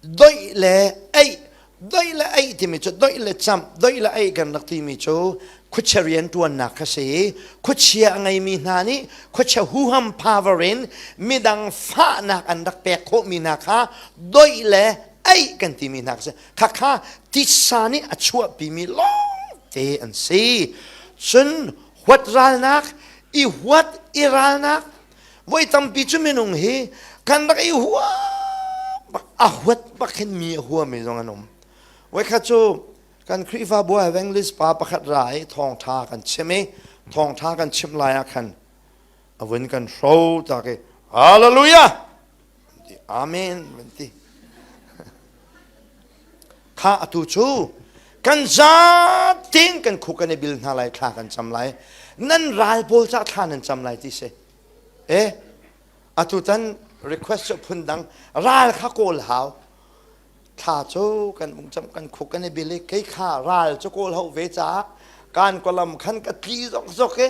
doih le eih doih le eih timi cu doih le camh doih le eih kan rak timi cu khuachia rian ṭuannak kha si khuachia a ngeimi hna nih khuachia huham power in midang fahnak an rak pek khawhmi hna kha doih le eih kan timi hna kha si khakha titsa nih a chuahpimi lawngte an si cun huat ralnak i huat i ralnak Voi tampi cu minung hi kan rak i hua bak a huat bak hin mi a huami zong an um. Voikhat cu kan Khrihfabu evangelist pa pakhat ra i thawngṭha kan chim i thawngṭha kan chimh lai ah khan a vun kan hro tak i Hallelujah! Ti Amen van ti. Kha atu cu kan zatin kan khuk kan i bil hna lai thla kan cam lai nan ral pawl cah thla nan cam lai ti si e atu tan request cu phun dang ral kha kawl hau thla cu kan ung cam kan khuk kan i bil i kei kha ral cu kawl ho ve caah kan kolam khan ka tli zok zok i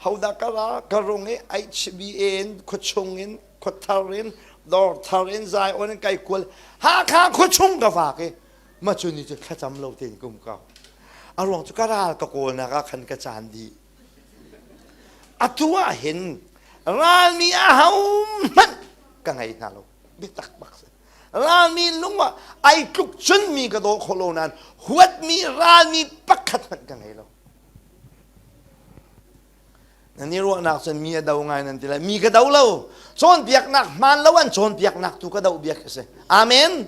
hodah ka ra ka rung i HBA in khuachung in khuathar in dawrthar in Zion in kai kual Hakha khuachung ka vak i ma cu ni cu thlacam lo tein kum ko a ruang cu ka ral ka kawlnak ah khan ka caan dih atu ah hin ralmi a hmanh ka ngei hna lo biatak bak si ralmi lung ah ai tluk cun mi ka daw kho lo nain huatmi ralmi pakhat hmanh ka ngei lo Nan i ruahnak cun mi a do ngai nan ti lai. Mi ka do lo. Cawnpiaknak hmaan lo an cawnpiaknak tu ka doh biak a si. Amen.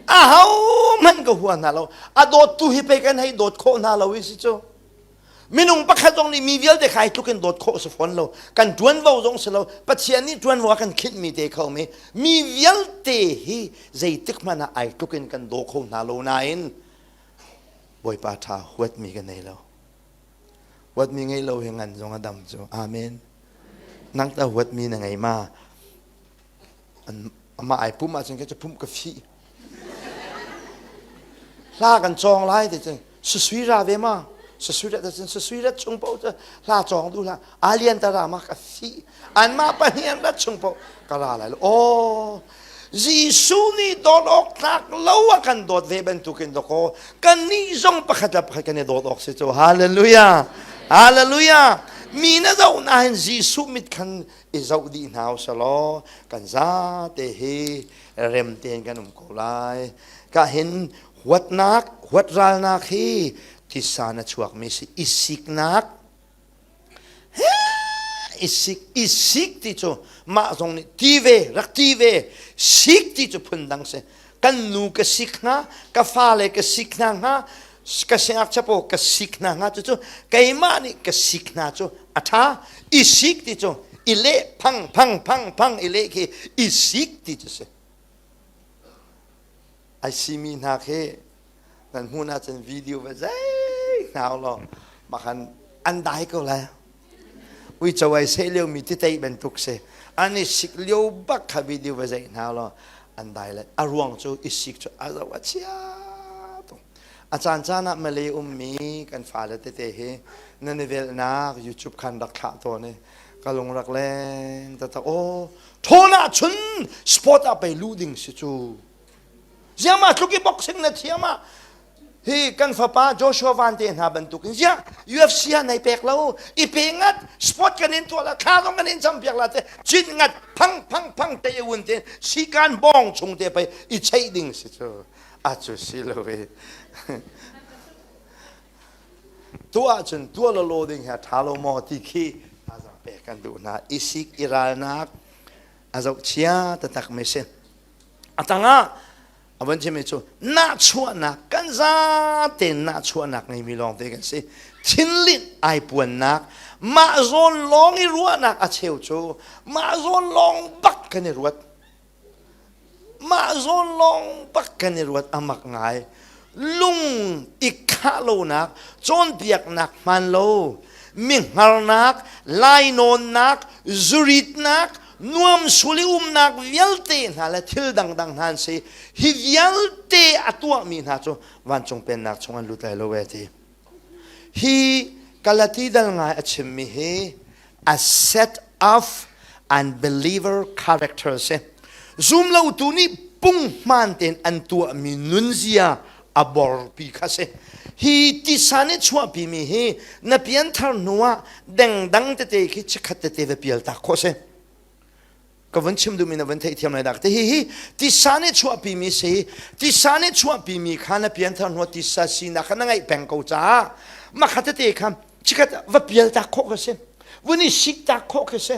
Aho hmanh ka hua hna lo. A dawttu hi pei kan hei dawt khawh hna lo i si cu. Minung pakhat zong nih mi vialte kha ai tluk in dawt khawh si fawn lo. Kan ṭuanvo zong si lo. Pathian nih ṭuanvo a kan khinhmi te kho mi mi vialte hi zeitik hmanh ah ai tluk in kan daw kho hna lo nain Bawipa ṭha huatmi ka nei lo. Huatmi ngeih lo hi ngan zong a dam cu. Amen. Nang ta huatmi na ngei ma? Amah ai pum ahcun ka pum ka fih. Hla kan cawng lai ti cun susui ra ve ma? Susui rat cun susui rat chung paoh cu hla cawng duh hlah. Alian ta ra ma ka fih. Anmah pahnih an rat chung paoh ka ra lai lo. Aw, Jesuh nih dawt awk tlak lo a kan dawt ve bantukin dawkaw kannih zong pakhat le pakhat kan i dawt awk si cu. Hallelujah! Hallelujah! Mi na zoh nain Jesuh mit khan i zoh dih hna usalaw kan zate hi rem tein kan um ko lai. Ka hin huatnak, huatralnak hi thisa na chuakmi si i siknak I sik i sik ti cu mah zong nih ti ve rak ti ve sik ti cu phundang si kan nu ka sik hna ka fale ka sik hna hnga ka siangngakchia pawl ka sik hna hnga cucu keimah nih ka sik hna cu a ṭha i sik ti cu i leh phang phang phang phang i leh khi i sik ti cu si ai simi hna khi nan hmun ahcun video va zei hna law makhan an dai ko lai uico ai seh lio mi titei bantuk si an i sik lio bak kha video va zei hna law. An dai le a ruang cu i sik cu a zoh a chia tuk. A caan caan ah Malay ummi kan fale tete hi nan i velhnak YouTube khan rak thlah tawn i ka lung rak leng taktak. Aw, ṭhawn ahcun sport ah pei luh ding si cu. Ziah mah tluk i boxing na thiam ah hi kan fapa Joshua Van te hna bantukin ziah UFC ah nei pek lo i pe ngat sport kan in tuah la thla zong kan in cam piak la te cin ngat phang phang phang te un te sikan bong chung te pei i cheih ding si cu a cu si lo i tuah cun tuah lo lo ding hi a ṭha lo maw ti khi thazaang pek kan duh hna i sik i ralnak a zohchia taktak mi si A tangah a von chimmi cu nahchuahnak kan zatein nahchuahnak ngeimi lawngte kan si. Thinlinh ai puannak mah zawn lawng i ruahnak a cheu cu mah zawn lawng bak kan i ruat. Mah zawn lawng bak kan i ruat a mak ngai. Lung i khah lonak, cawnpiaknak hmaan lo, mi hngarnak, lainawnnak, zuritnak, nuamsul i umnak vialte hna le thil dangdang hna an si. Hi vialte a tuahmi hna cu vancung pennak chung an lut lai lo e ti. Hi Galati dal ngai a chimmi hi a set of unbeliever character si. Zumlotu nih punghman tein an tuahmi nunzia a borpi kha si. Hi tisa nih chuahpimi hi na pianthar hnu ah dengdang tete khi chikkhat tete va pial tak khawh si. Ka vun chim duhmi na vun theihthiam lai dak. Te hi hi tisa nih chuahpimi si. Tisa nih chuahpimi kha na pianthar hnu ah tisa sinak kha na ngeih peng ko caah makha tete kha chikkhat va pial tak khawh kha si. Vun i sik tak khawh khi si.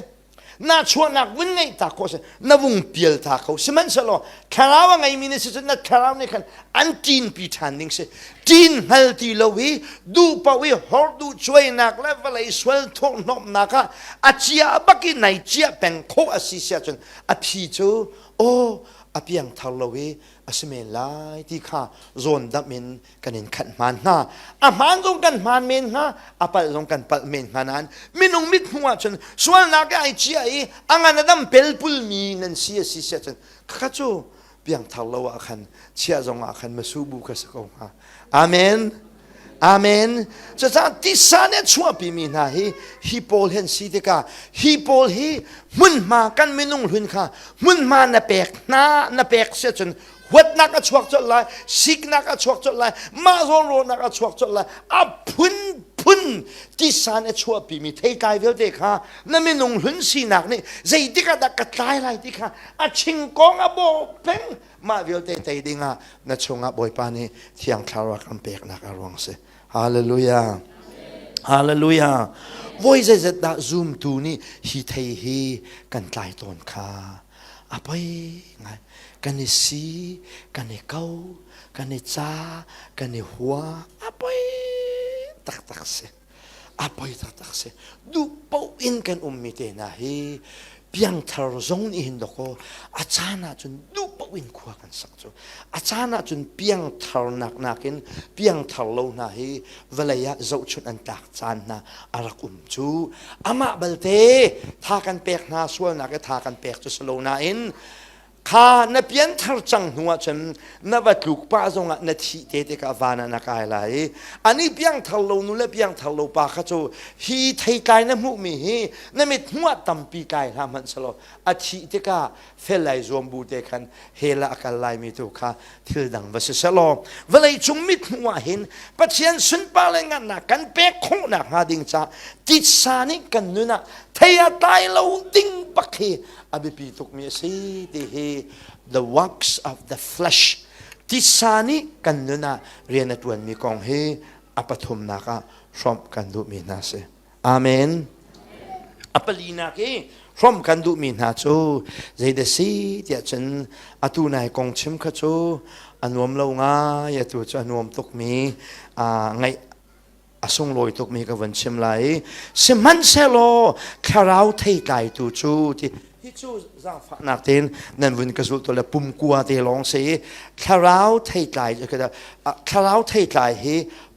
Nahchuahnak vun ngeih ta khawh si na vung pial ta kho sihmanhsehlaw thlarau a ngeimi na si cun na thlarau nih khan an ṭinpi ṭhan ding si ṭin hngal ti lo i duh paoh i hor duh cuainak le vawlei sual thurhhnawmhnak ah a cia bak i nai ciah peng khawh a si siah cun a phi cu aw a piangthar lo i a si men lai ti kha zawn damh in kan in khanh hmaan hna a hmaan zong kan hmaan men hnga a palh zong kan palh men hnga nain minung mit hmuh ahcun sualnak ai cia i a ngan a dam pelpulmi nan si a si siah cun khakha cu piangthar lo ah khan chiah zong ah khan masu bu kha si ko hnga amen amen cucaah tisa nih a chuahpimi hna hi hi pawl hen si tikah hi pawl hi hmunhma kan minung hlun kha hmunhma na pek hna na pek si ahcun huatnak a chuak colh lai siknak a chuak colh lai mah zawnruahnak a chuak colh lai a phunphun tisan a chuahpimi theitlai vialte kha na minung hlun sinak nih zeitik ah dah ka tlai lai ti kha a chingkong a bawh peng mah vialte tei dingah na chungah Bawipa nih thiang thlarau kan peknak a ruang si hallelujah hallelujah voi zeizat dah zumtu nih hi thei hi kan tlai tawn kha a poi ngai kan i si kan i ko kan i ca kan i hua a poi taktak si a poi taktak si duh paoh in kan ummi te hna hi piangthar zong nih hin dawkaw a caan ahcun duh paoh in khua kan sak cu a caan ahcun piangthar nak nakin piangthar lo hna hi vawlei ah zohchunh an tlak caan hna a rak um cu amah balte tha kan pek hna sualnak i tha kan pek cu si lo nain kha na pianthar cang hnu ahcun na va tluk pah zongah na thih te tikah van ah na kai lai i ani piangthar lo nu le piangthar lo pa kha cu hi theitlai na hmuhmi hi na mit hmuh ah tampi tlai hlah hmanh selaw a thih tikah fel lai zuam bu te khan hell ah a kal laimi tu kha thil dang va si selaw vawlei cung mit hmuh ah hin Pathian sunpar le ngannak kan pek khawhnak hnga ding ca titsa nih kan nun ah thei a tlai lo ding bak hi a biapi tukmi a si ti hi the works of the flesh titsa nih kan nun ah rian a ṭuanmi kong hi a pathumnak ah hrawmh kan duhmi hna si. Amen. A palinak i hrawmh kan duhmi hna cu zeidah si tiah cun atu nai kong chim kha cu a nuam lo ngai atu cu a nuam tukmi ngaih a sunglawi tukmi ka vun chim lai i sihmanhsehlaw thlarau theitlaitu cu ti hi cu zaangfahnak tein nan vun ka zulh to le pumkua te lawng si i thlarau theitlai thlarau theitlai hi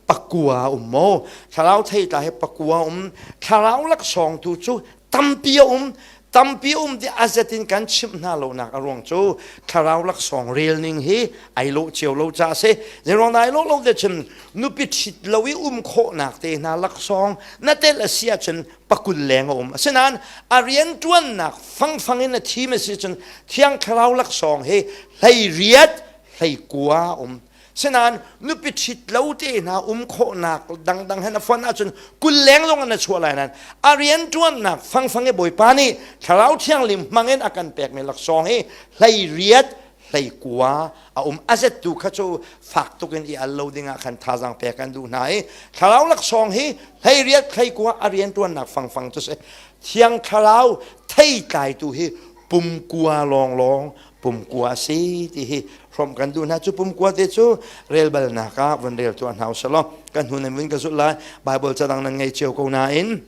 pakua um maw thlarau theitlai hi pakua um thlarau laksawng tu cu tampi a um. Tampi um ti a zet in kan chimh hna lonak a ruang cu thlarau laksawng rel ning hi ai lawh cio lo ca a si. Zeiruang dah ai lawh lo te cun nupi ṭhit lo i um khawhnak te hna laksawng na tel a si ahcun pakul leng a um. Asinain a rianṭuannak fangfang in a thim a si cun thiang thlarau laksawng hi hlei riat hlei kua a um. Sinain nupi ṭhit lo te hna um khawhnak dangdang hen a fonh ahcun 20 leng zong an a chuah lai nain a rianṭuannak fangfang i Bawipa nih Thlarau Thianghlim hmangin a kan pekmi laksawng hi hlei riat hlei kua a um a zettu kha cu fak tuk in i al lo dingah khan thazaang pek an duh hna i thlarau laksawng hi hlei riat hlei kua a rianṭuannak fangfang cu si Thiang Thlarau theitlaitu hi pumkua lawnglawng pumkua a si ti hi hrawmh kan duh hna cu pumkua te cu rel balnak ah vun rel tuah hna usalaw kan hnu nan vun ka zulh lai Bible cadang nan ngei cio ko nain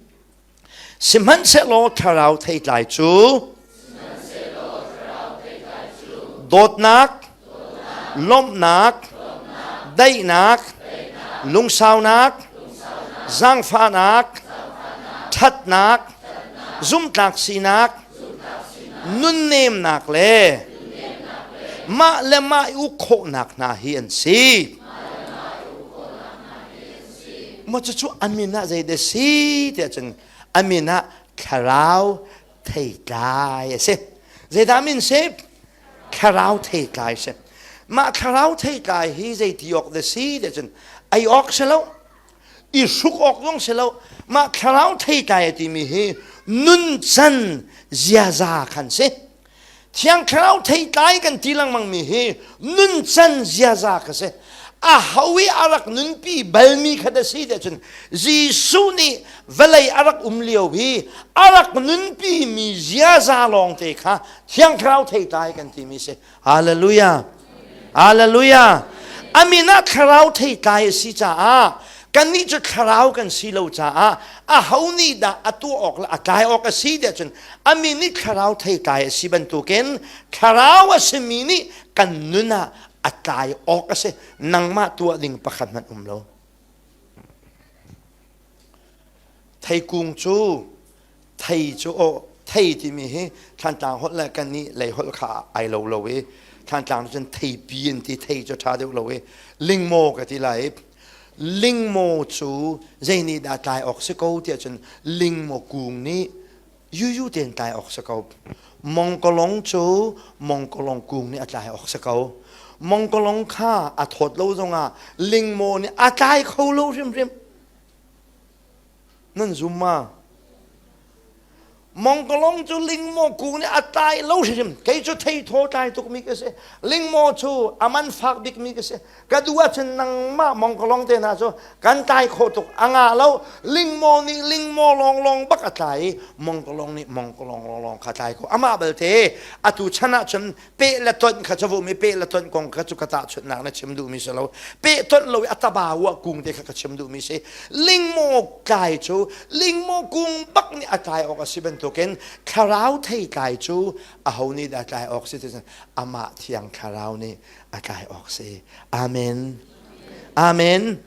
sihmanhsehlaw thlarau theitlai cu dawtnak lawmhnak daihnak lungsaunak zaangfahnak ṭhatnak zumtlak sinak nunnemnak le mah le mah i uk khawhnak hna hi an si. Maw cucu a min ah zeidah si tiah cun a min ah thlarau theitlai a si. Zeidah min si? Thlarau theitlai si. Mah thlarau theitlai hi zeiti awk dah si tiah cun ei awk si lo, i hruk awk zong si lo mah thlarau theitlai a timi hi nuncan ziaza khan si thiang thlarau theitlai kan ti lengmang mi hi nuncan ziaza kha si a ho i a rak nunpi balmi kha da si tiah cun Jesuh nih vawlei a rak um lio hi a rak nunpi mi ziaza lawngte kha thiang thlarau theitlai kan timi si Hallelujah. Hallelujah. A min ah thlarau theitlai a si caah kannih cu thlarau kan si lo caah a ho nih dah a tuah awk le a tlai awk a si tiah cun a min nih thlarau theitlai a si bantukin thlarau a simi nih kan nun ah a tlai awk a si nangmah tuah ding pakhat hmanh um lo theikung cu Thei cu aw thei timi hi Thlantlang holh le kannih lei holh kha ai lo lo i Thlantlang cun theipi an ti thei cu ṭha deuh lo i lingmaw ka ti lai i lingmaw cu zei nih dah tlai awk si ko tiah cun lingmaw kung nih yuyu tein tlai awk si ko. Mongkolong cu mongkolong kung nih a tlai awk si ko. Mongkolong kha a thawt lo zongah lingmaw nih a tlai kho lo hrimhrim. Nan zum ma? Mongkolong cu lingmaw kung nih a tlai lo hrimhrim. Kei cu theithaw tlai tukmi ka si. Lingmaw cu a man fak bikmi ka si. Ka duh ahcun nangmah mongkolong te hna cu kan tlai khawh tuk. A ngah lo. Lingmaw nih lingmaw lawnglawng bak a tlai i mongkolong nih mongkolong lawnglawng kha tlai khawh. Amah belte atu chan ahcun peh le tonh kha cu mi peh le tonh kong kha cu ka tahchunhnak na chim duhmi si lo peh tonh lo i a taba wa kung te kha ka chim duhmi si lingmaw tlai cu lingmaw kung bak nih a tlai awk a si bantukin thlarau thei tlai cu aho nih dah tlai awk si ti amah thiang thlarau nih a tlai awk si amen amen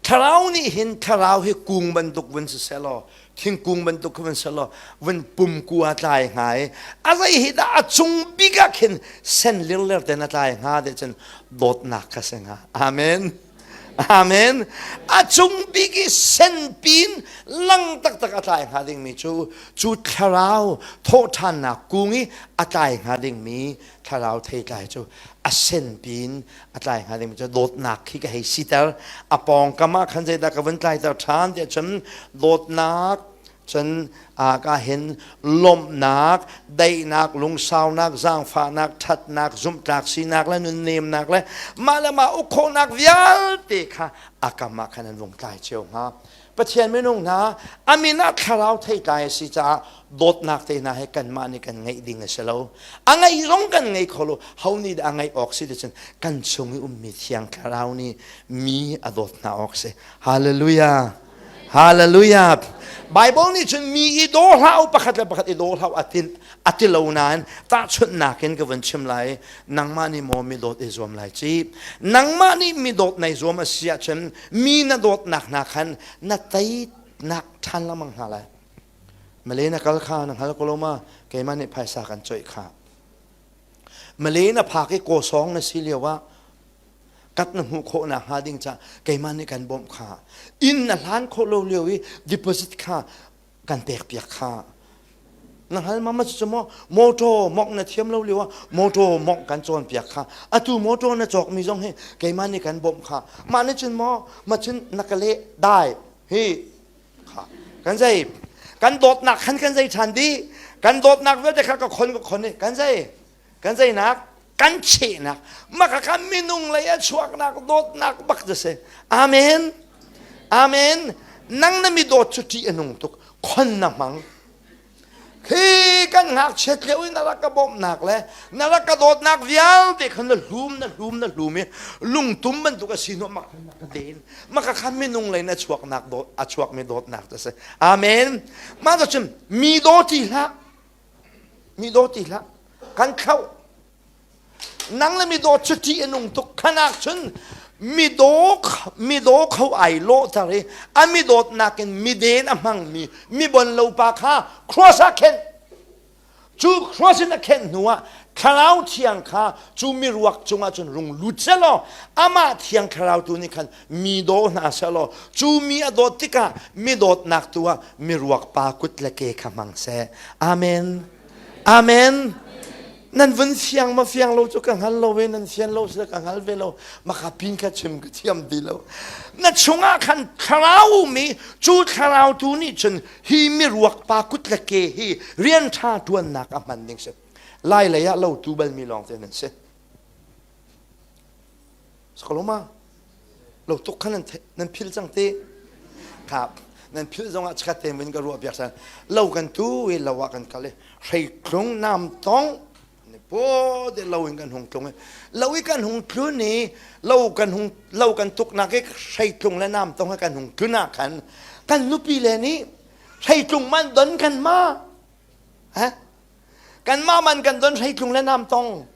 thlarau nih hin thlarau hi kung bantuk vun si selaw thingkung bantuk kha vun selaw vun pumkua tlai hnga i a zei hi dah a cung bik ah khin sen lirler ten a tlai hnga te cun dawtnak kha si hnga amen amen a cung bik i sen pin lang taktak a tlai hnga dingmi cu cu thlarau thawhṭhannak kung i a tlai hnga dingmi thlarau theitlai cu a sen pin a tlai hnga ding cu dawtnak khi ka hei siter a pawngkam ah khan zeidah ka vun tlaiter ṭhan tiah cun dawtnak cun ka hin lawmhnak daihnak lungsaunak zaangfahnak ṭhatnak zumhtlak sinak le nunnemnak le mah le mah uk khawhnak vialte kha a kam ah khan an vung tlai cio hnga Pathian minung hna a min ah thlarau theitlai a si caah dawtnak te hna he kanmah nih kan ngeih ding a si lo. A ngeih zong kan ngei kho lo. Ho nih dah a ngeih awk si ti cun kan chung i ummi thiang thlarau nih mi a dawt hna awk si. Hallelujah. Hallelujah. Bible nih cun mi i daw hlah u pakhat le pakhat i daw hlah u a tin a ti lo nain tahchunhnak in ka vun chim lai nangmah nih maw mi dawt i zuam lai ci nangmah nih mi dawt nai zuam a si ahcun mi na dawtnak hna khan na teinak ṭhan lengmang hna lai. Malay na kal kha na hngal ko lo ma keimah nih phaisa kan coih kha. Malay na phak i kawsawng na si lio ah kat na hmuh khawh nak hnga ding ca keimah nih kan bawmh kha. Inn na hlan khawh lo lio i deposit kha kan pek piak kha. Na hngal ma ma cu maw motor mongh na thiam lo lio ah motor mongh kan cawn piak kha. Atu motor na cawk mi zong hi keimah nih kan bawmh kha. Mah nih cun maw ma cun na ka leh dai hi Kan zei kan dawtnak khan kan zei ṭhan dih. Kan dawtnak vialte kha ka khon ka khon i kan zei kan zeinak kan chehnak maka kha minung lei a chuaknak dawtnak bak cu si. Amen. Amen. Nang na mi dawt cu ṭih a nung tuk. Khon na hmang. Khi kan ngakchiat lio i na rak ka bawmhnak le na rak ka dawtnak vialte kha na hlum na hlum na hlum i lungtum bantuk a si hnu mak na ka den maka kha minung lei na chuaknak dawt a chuakmi dawtnak cu a si amen mah cu cun mi daw ti hlah mi daw ti hlah kan thlauh Nang le midaw cu ṭih a nung tuk. Khanak cun midaw midaw kho ai lawhter i a midawtnak in miden a hmangmi mibon lo pa kha cross ah khenh. Cu cross in a khenh hnuah thlarau thiang kha cu miruak cungah cun rung lut selaw amah thiang thlarau tu nih khan mi daw hna selaw cu mi a dawt tikah mi dawtnak tu ah miruak pa kut le ke kha hmang seh. Amen. Amen. Nan vun fiang ma fiang lo cu ka hngal lo ve nan fian lo sila ka hngal ve lo maka pin kha chim ka thiam ti lo na chungah khan thlarau mi cu thlarau tu nih cun hi miruak pa kut le ke hi rian ṭha ṭuannak a hman ding si lai lei ah lo tu bal mi lawng te nan si Sakaloma lo tuk khan nan nan phil cang te kha nan phil zongah chikhat te min ka ruah piak san lo kan tu i lo ah kan kal i hreitlung nam tong ni po de lo in kan hung tlung i lo i kan hung tlun i lo kan hung lo kan tuk nak i hreitlung le nam tong kan hung tlun ah khan kan nupi le nih hreitlung man don kan ma ha Kanmah man kan don hreitlung le nam tong.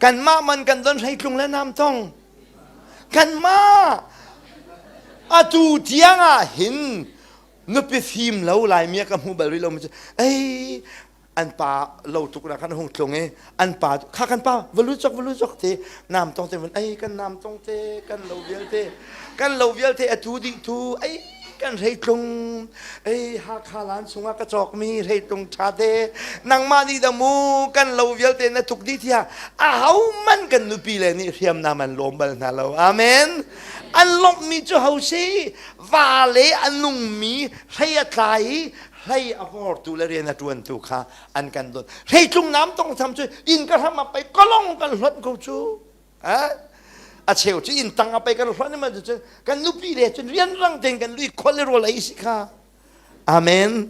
Kanmah man kan don hreitlung le nam tong. Kanmah atu tiang ah hin nupi fim lo Laimi ah ka hmu bal rih lo mi cu ei an pa lo tuk na kan hung tlung i an pa kha kan pa valu chok valu chok te nam tong te ei kan nam tong te kan lo vialte kan lo vialte atu dih tu ei kan hreitlung ei Hakha lan chungah ka cawkmi hreitlung ṭha te nangmah nih dah mu kan lo vialte na tuk dih tiah aho man kan nupi le nih hriamnam an lawm bal hna lo amen an lawmhmi cu ho si va le a nungmi hlei a tlai i hlei a vortu le rian a ṭuantu kha an kan dawt hreitlung nam tong tham cu inn ka hram a pei kolong kan hlonh ko cu A cheu cu inn tang a pei kan hlonh man cun kan nupi le cun rianrang tein kan lui khol le rawl ei si kha. Amen.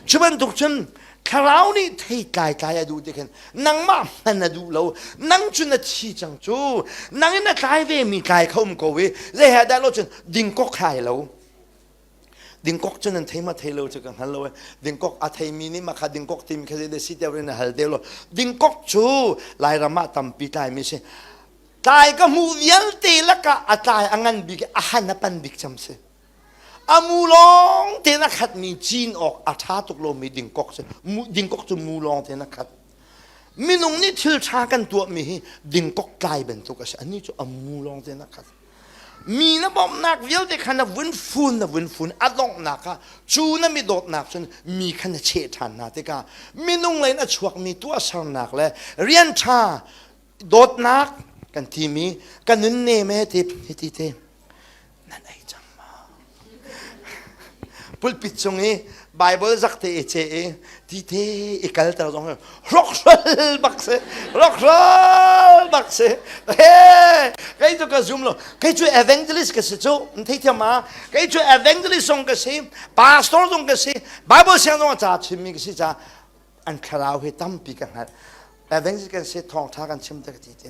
Cu bantuk cun thlarau nih thei tlai tlai a duh ti khin nangmah hman a duh lo nang cu na thi cang cu nang in na tlai ve mi tlai kha um ko i zei he dah lo cun dingkok hlai lo Dingkok cu nan thei ma thei lo cu ka hngal lo e. Dingkok a theimi nih mah kha dingkok timi kha zei si tiah in hal te lo. Dingkok cu Lairam ah tampi tlaimi si. Tlai ka hmuh vialte lakah a tlai a ngan bik a han a pan bik cem si. A mu lawng tein a khatmi cin awk a ṭha tuk lomi dingkok si. Dingkok cu mu lawng tein a khat. Minung nih thil ṭha kan tuahmi hi dingkok tlai bantuk a si. Anih cu a mu lawng tein a khat. Mi na bawmhnak vialte kha na vun fun na vun fun a donghnak ah cu na mi dawtnak cun mi kha na cheh ṭhan hna tikah minung lei in a chuakmi tuahsernak le rian ṭha dawtnak kan timi ka nun nem e ti hiti te nan ei cang ma pulpit cung i Bible zak te i ce i ti te i kalter zong rockroll bak si rockroll bak si he kei cu ka zum lo kei cu evangelist ka si cu theithiam ma kei cu evangelist zong ka si pastor zong ka si Bible siang zong a ca chimmi ka si ca an thlarau hi tampi ka hngalh evangelist kan si thawngtha kan chim te ka ti te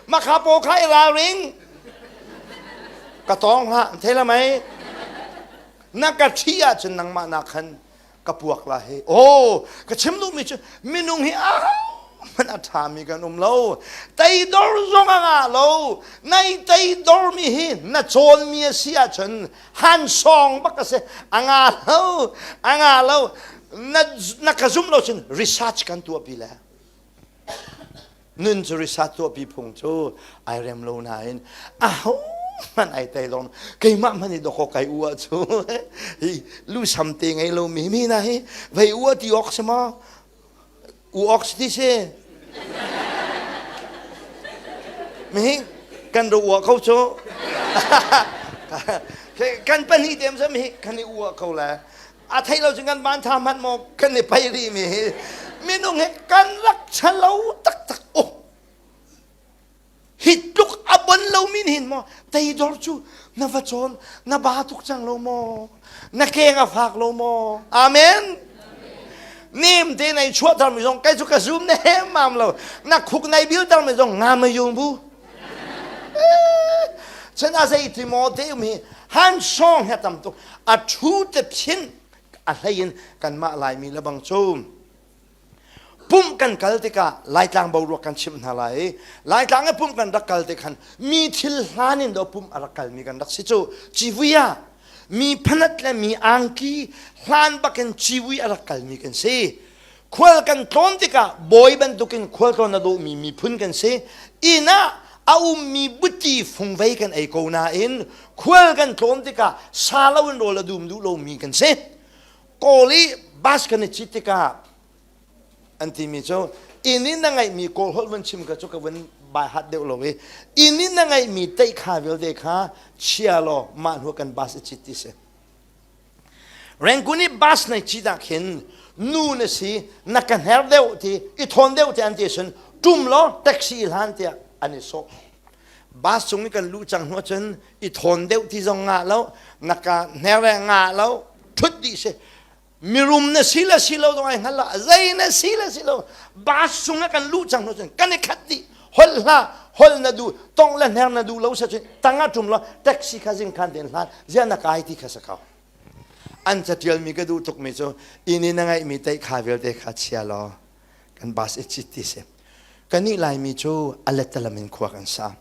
Makha paw kha i ralring. Ka tawng hlah, thei la mei. Na ka ṭhi ahcun nangmah nak khan ka puak la hi. Oh, ka chim duhmi cu minung hi a. hmanh a ṭhami kan um lo. Teidor zong a ngah lo. Nai teidormi hi na cawnmi a si ahcun hansawng bak a si. A ngah lo. A ngah lo. Na, na ka zum lo cun research kan tuahpi le. Nun cu research tuahpi phung cu ai rem lo nain aho hmanh ai tei lo. Keimah hmanh hi dawkaw kai u ah cu hi lusam te ngei lo mi mi na hi vei u ti awk si maw? U awk si ti si. Mi kan ro ua ko cu. Kan pahnih te mi kan i ua ko le. A thei lo cun kan van tha hmanh maw kan i pai rih mi hi minung hi kan rak chalo taktak oh hi tluk a bon lomi hin maw teidor cu na va cawn na ba tuk cang lo maw na keng a fak lo maw amen nem te nei chuahter mi zong kai cu ka zum ne mam lo na khuk nei bil ter mi zong nga ma yung bu chen a zei ti maw te um hi han song he tam tuk a thu te phin a hlei in kanmah Laimi le bang cu pumh kan kal tikah Laitlang boruak kan chimh hna lai i Laitlang i pumh kan rak kal tik khan mi thil hlan in do pumh a rak kalmi kan rak si cu civui ah mi phanat le mi angki hlan bakin civui a rak kalmi kan si Khual kan tlawn tikah bawi bantukin khual tlawn a dawhmi miphun kan si. Inn ah a ummi buti fungvei kan ei ko nain khual kan tlawn tikah sa loin rawl a dum duh lomi kan si. Kawl i bus kan i cit tikah an timi cu inn in na ngeihmi kawl holh vun chim ka cu ka vun bai hat deuh lo i inn in na ngeihmi teihkha vialte kha chia law mah hnu kan bus i cit ti si. Rangoon i bus nei cit ah khin nu na si na ka hner deuh ti i thawn deuh ti an ti cun tum law taxi i hlan tiah an i sawh. Bus cung i kan luh cang hnu cun i thawn deuh ti zong ngah lo na ka hner le ngah lo thut dih si mirum na si le si lo zong ai hngal lo zei na si le si lo bus chung ah kan luh cang hnu cun kan i khat dih holh hlah holh na duh tong le hner na duh lo sa cun tang ah ṭum law taxi kha zing khan ten hlan zia na kai ti kha sa ko an catial mi ka duh tuk mi cu inn in na ngeih mi teih kha vialte kha chia law kan bus i cit ti si kanih laimi cu a lettalam in khua kan sa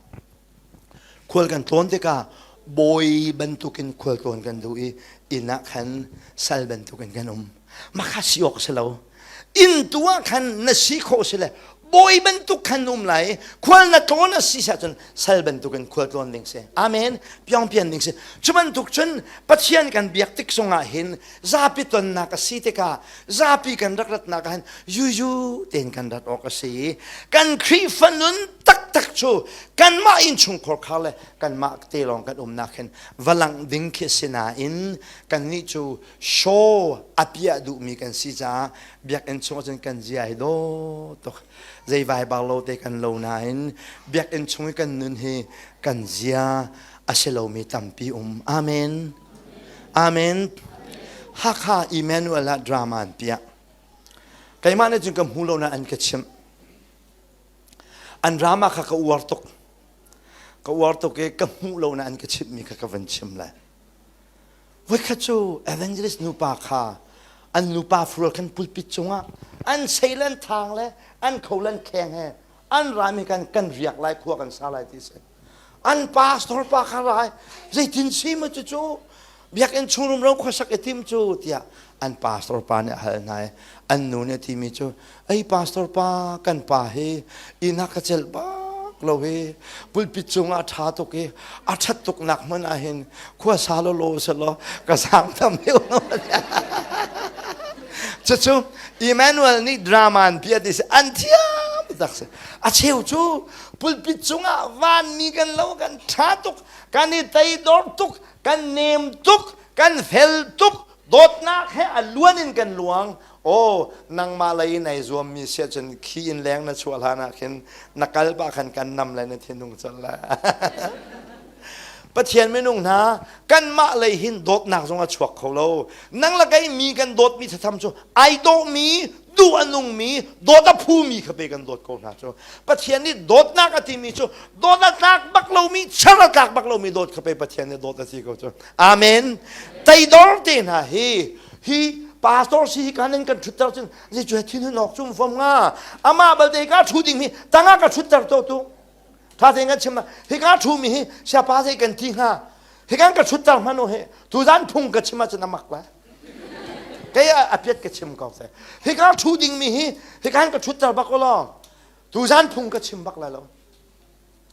Khual kan tlawn tikah bawi bantukin khual tlawn kan duh i inn ah khan sal bantukin kan um. Mah kha si awk si lo. Inn tu ah khan na si khawh si le bawi bantuk khan um lai khual na tlawn a si cun sal bantukin khual tlawn ding si. Amen. Piangpian ding si. Cu bantuk cun Pathian kan biak tik zongah hin zapi tonnak a si tikah zapi kan rak ratnak ah hin yuyu tein kan rat awk a si i kan Khrihfa nun taktak cu kanmah innchungkhar khar le kanmah te lawng kan umnak hin va langh ding khi a si nain kannih cu show a piah duhmi kan si caah biakinn chung ahcun kan zia hi dawh tuk zei vai bar lo te kan lo nain biakinn chung i kan nun hi kan zia a si lomi tampi um amen Amen. Hakha Emmanuel ah drama an piah. Keimah nih cun ka hmu lo na an ka chimh. An drama kha ka uar tuk. Ka uar tuk i ka hmuh lo na an ka chimhmi kha ka van chim lai. Voikhat cu evangelist nupa kha an nupa fural khan pulpit cungah an sei le an thang le an kho le an kheng he an rami kan kan riak lai khua kan sa lai ti si. An pastor pa kha rai zeitin si ma cucu biakinn chung rumro khuasak i tim cu tiah an pastor pa nih a hal hna i an nu nih a timi cu ei pastor pa kan pa hi inn ah ka celh bak lo hi pulpit cungah a ṭha tuk i a ṭhat tuk nak hmanh ah hin khua sa law law selaw ka zaang tam deuh cucu Emmanuel nih drama an piah ti si an thiam tak si a cheu cu pulpit cungah vanmi kan lo kan ṭha tuk kan i teidor tuk kan nem tuk kan fel tuk dawtnak he a luan in kan luang oh nangmah lei in ai zuammi sia cun khi in leng na chuah hlan ah khin na kal pah khan kan nam le na thinung colh lai Pathian minung hna kanmah lei hin dawtnak zong a chuak kho lo nang le kei mi kan dawtmi thatham cu ai dawhmi duh a nungmi dawt a phumi kha pe kan dawt ko hna cu Pathian nih dawtnak a timi cu dawt a tlak bak lomi char a tlak bak lomi dawt kha pe Pathian nih dawt a ti ko cu amen teidor te hna hi hi. Pastor si hi kan in kan ṭhutter cun zei cu thinhun awk cu fom nga. Amah balte ka ṭhu ding hi tangah ka ṭhutter to tu. Tha tein kan chim na. Hi ka ṭhu mi hi siapa zei kan ti hnga. Hi kan ka ṭhutter hmanh u hi. Tuzan phung ka chim ahcun a mak lai. Kei a piat ka chim ko seh. Hi ka ṭhu ding mi hi hi kan ka ṭhutter bak law. Tuzan phung ka chim bak lai lo.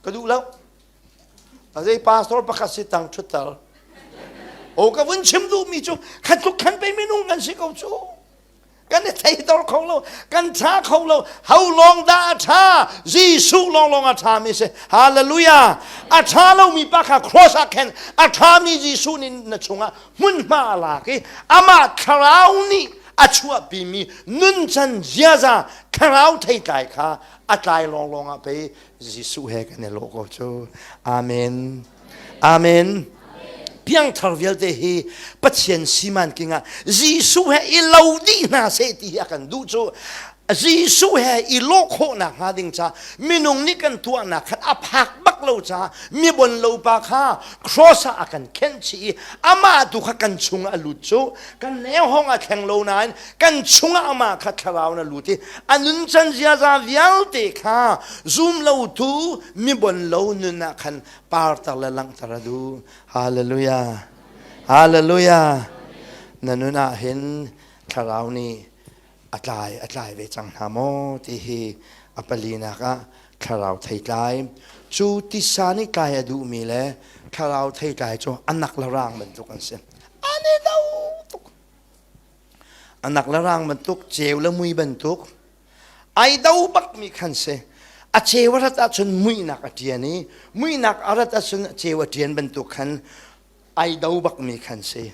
Ka duh lo. Zei pastor pakhat si tang ṭhutter. O ka vun chim duhmi cu khat tluk khan pei minung kan si ko cu. Kan i theitor kho lo, kan ṭha kho lo. Ho lawng dah a ṭha? Jesuh lawnglawng a ṭhami si. Hallelujah. A ṭha lomi pa kha cross ah khan a ṭhami Jesuh nih na chungah hmunhma a lak i amah thlarau nih a chuahpimi nuncan ziaza thlarau theitlai kha a tlai lawnglawng ah pei Jesuh he kan i lawh ko cu. Amen. Amen. Piangthar vialte hi Pathian siman king ah Jesuh he i lo dih hna seh ti hi a kan duh cu. Jesuh he i lawh khawhnak hnga ding ca minung nih kan tuahnak khan a phak bak lo ca mi bon lo pa kha cross ah a kan khenh chih i amah tu kha kan chung a lut cu kan leng hong a thleng lo nain kan chungah amah kha thlarau na lut i a nuncan ziaza vialte kha zum lotu mibon lo nun ah khan parter le langhter a duh. Hallelujah. Hallelujah. Na nun ah hin thlarau nih a tlai a tlai ve cang hna maw ti hi a palinak ah thlarau theitlai cu tisa nih tlai a duhmi le thlarau theitlai cu anak le rang bantuk an si. An i do tuk. Anak le rang bantuk, ceu le mui bantuk, ai do bakmi khan si. A ceu a rat ahcun muihnak a ṭian i muihnak a rat ahcun ceu a ṭian bantuk khan ai do bakmi khan si.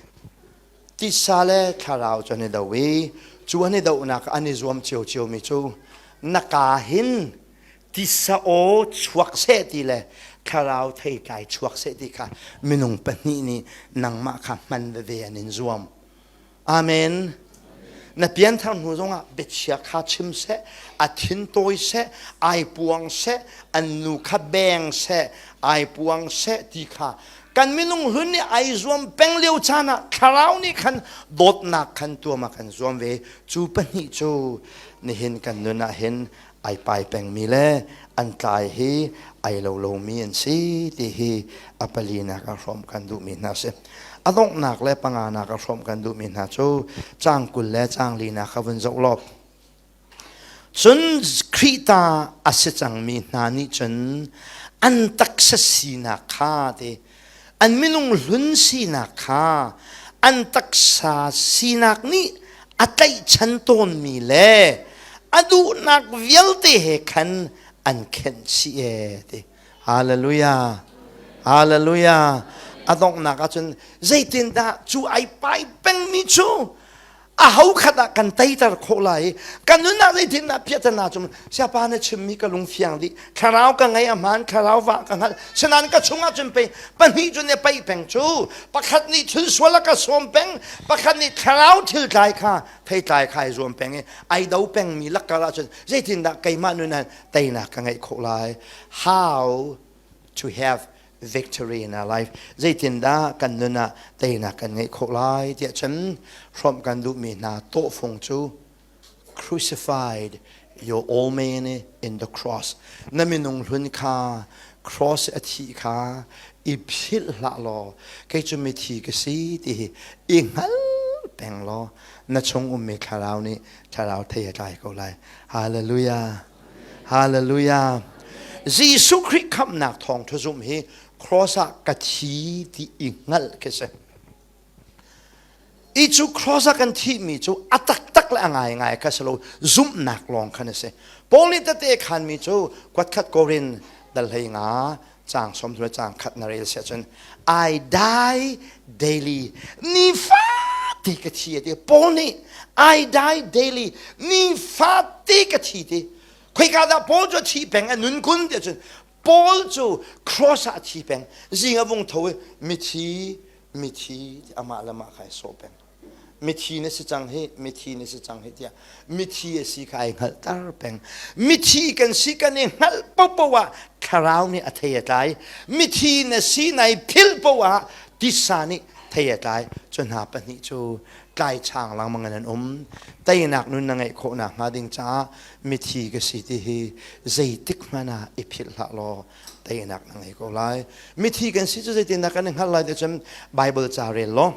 Tisa le thlarau cu an i do i cu an i dohnak an i zuam ciocio mi cu na kaa hin tisa aw chuak seh ti le thlarau theitlai chuak seh ti kha minung pahnih nih nangmah kha hman veve an in zuam. Amen. Na pianthar hnu zongah biachia kha chim seh, a thin tawi seh, ai puang seh, an nu kha beng seh, ai puang seh ti kha kan minung hlun nih ai zuam peng lio caan ah thlarau nih khan dawtnak khan tuam ah kan zuam ve. Cu pahnih cu nihin kan nun ah hin ai pai pengmi le an tlai hi ai lo lomi an si ti hi a palinak ah hrawm kan duhmi hna si. A donghnak le panganak ah hrawm kan duhmi hna cu caang 20 le caang linak kha vun zoh law. Cun Khrih ta a si cangmi hna nih cun an taksa sinak kha ti an minung hlun sinak kha an taksa sinak nih a tlaihchan tawnmi le a duhnak vialte he khan an khenh chih ee ti. Hallelujah. Hallelujah. A donghnak ahcun zeitindah cu ai pai pengmi cu aho khat ah kan teiter khawh lai kan nun ah zeitindah piahtana cung siapa na chimmi ka lung fiang dih thlarau ka ngei a hmaan thlarau va ka hngalh sinain ka chungah cun pei pahnih cu ne pei peng cu pakhat nih thil sual a ka sawm peng pakhat nih thlarau thil tlai kha theitlai kha ai zuam peng i ai do pengmi lakkar ah cun zeitindah keimah nun ah teinak ka ngeih khawh lai how to have victory in our life. Zeitindah kan nun ah teinak kan ngeih khawh lai tiah cun hrawmh kan duhmi hna tawhfung cu crucified your old man in the cross. Na minung hlun kha cross a thih kha i philh hlah law kei cu mithi ka si ti hi i hngal peng law na chung ummi thlarau nih thlarau thei a tlai ko lai. Hallelujah. Hallelujah. Jesuh Khrih khamhnak thawngṭha zumh hi cross ah ka thi ti i hngalh khi si. I cu cross ah kan thihmi cu a taktak le a ngaingai kha si lo zumhnak lawng khan a si. Paul nih tete khanmi cu kuatkhat Korin dal hlei nga caang som le caang khat na rel si ahcun I die daily nifate ka thi a ti Paul nih I die daily nifate ka thi ti khoika dah Paul cu a thi peng a nun kun ti ahcun Paul cu cross ah a thi peng zing a vung tho i mithi mithi amah le mah kha ai sawh peng mithi na si cang hi mithi na si cang hi tiah mithi a si kha ai hngalhter peng mithi kan si kan i hngalh popo ah thlarau nih a thei a tlai mithi na si nai philh po ah tisa nih. Thei a tlai. Cu hna pahnih cu tlaichang lengmang in an um. Teinak nun na ngeih khawh nakhnga ding caah mithi ka si ti hi zeitik hmanh ah i philh hlah law teinak na ngei ko lai. Mithi kan si cu zeitindah kan i hngalh lai ti cun Bible ca rel law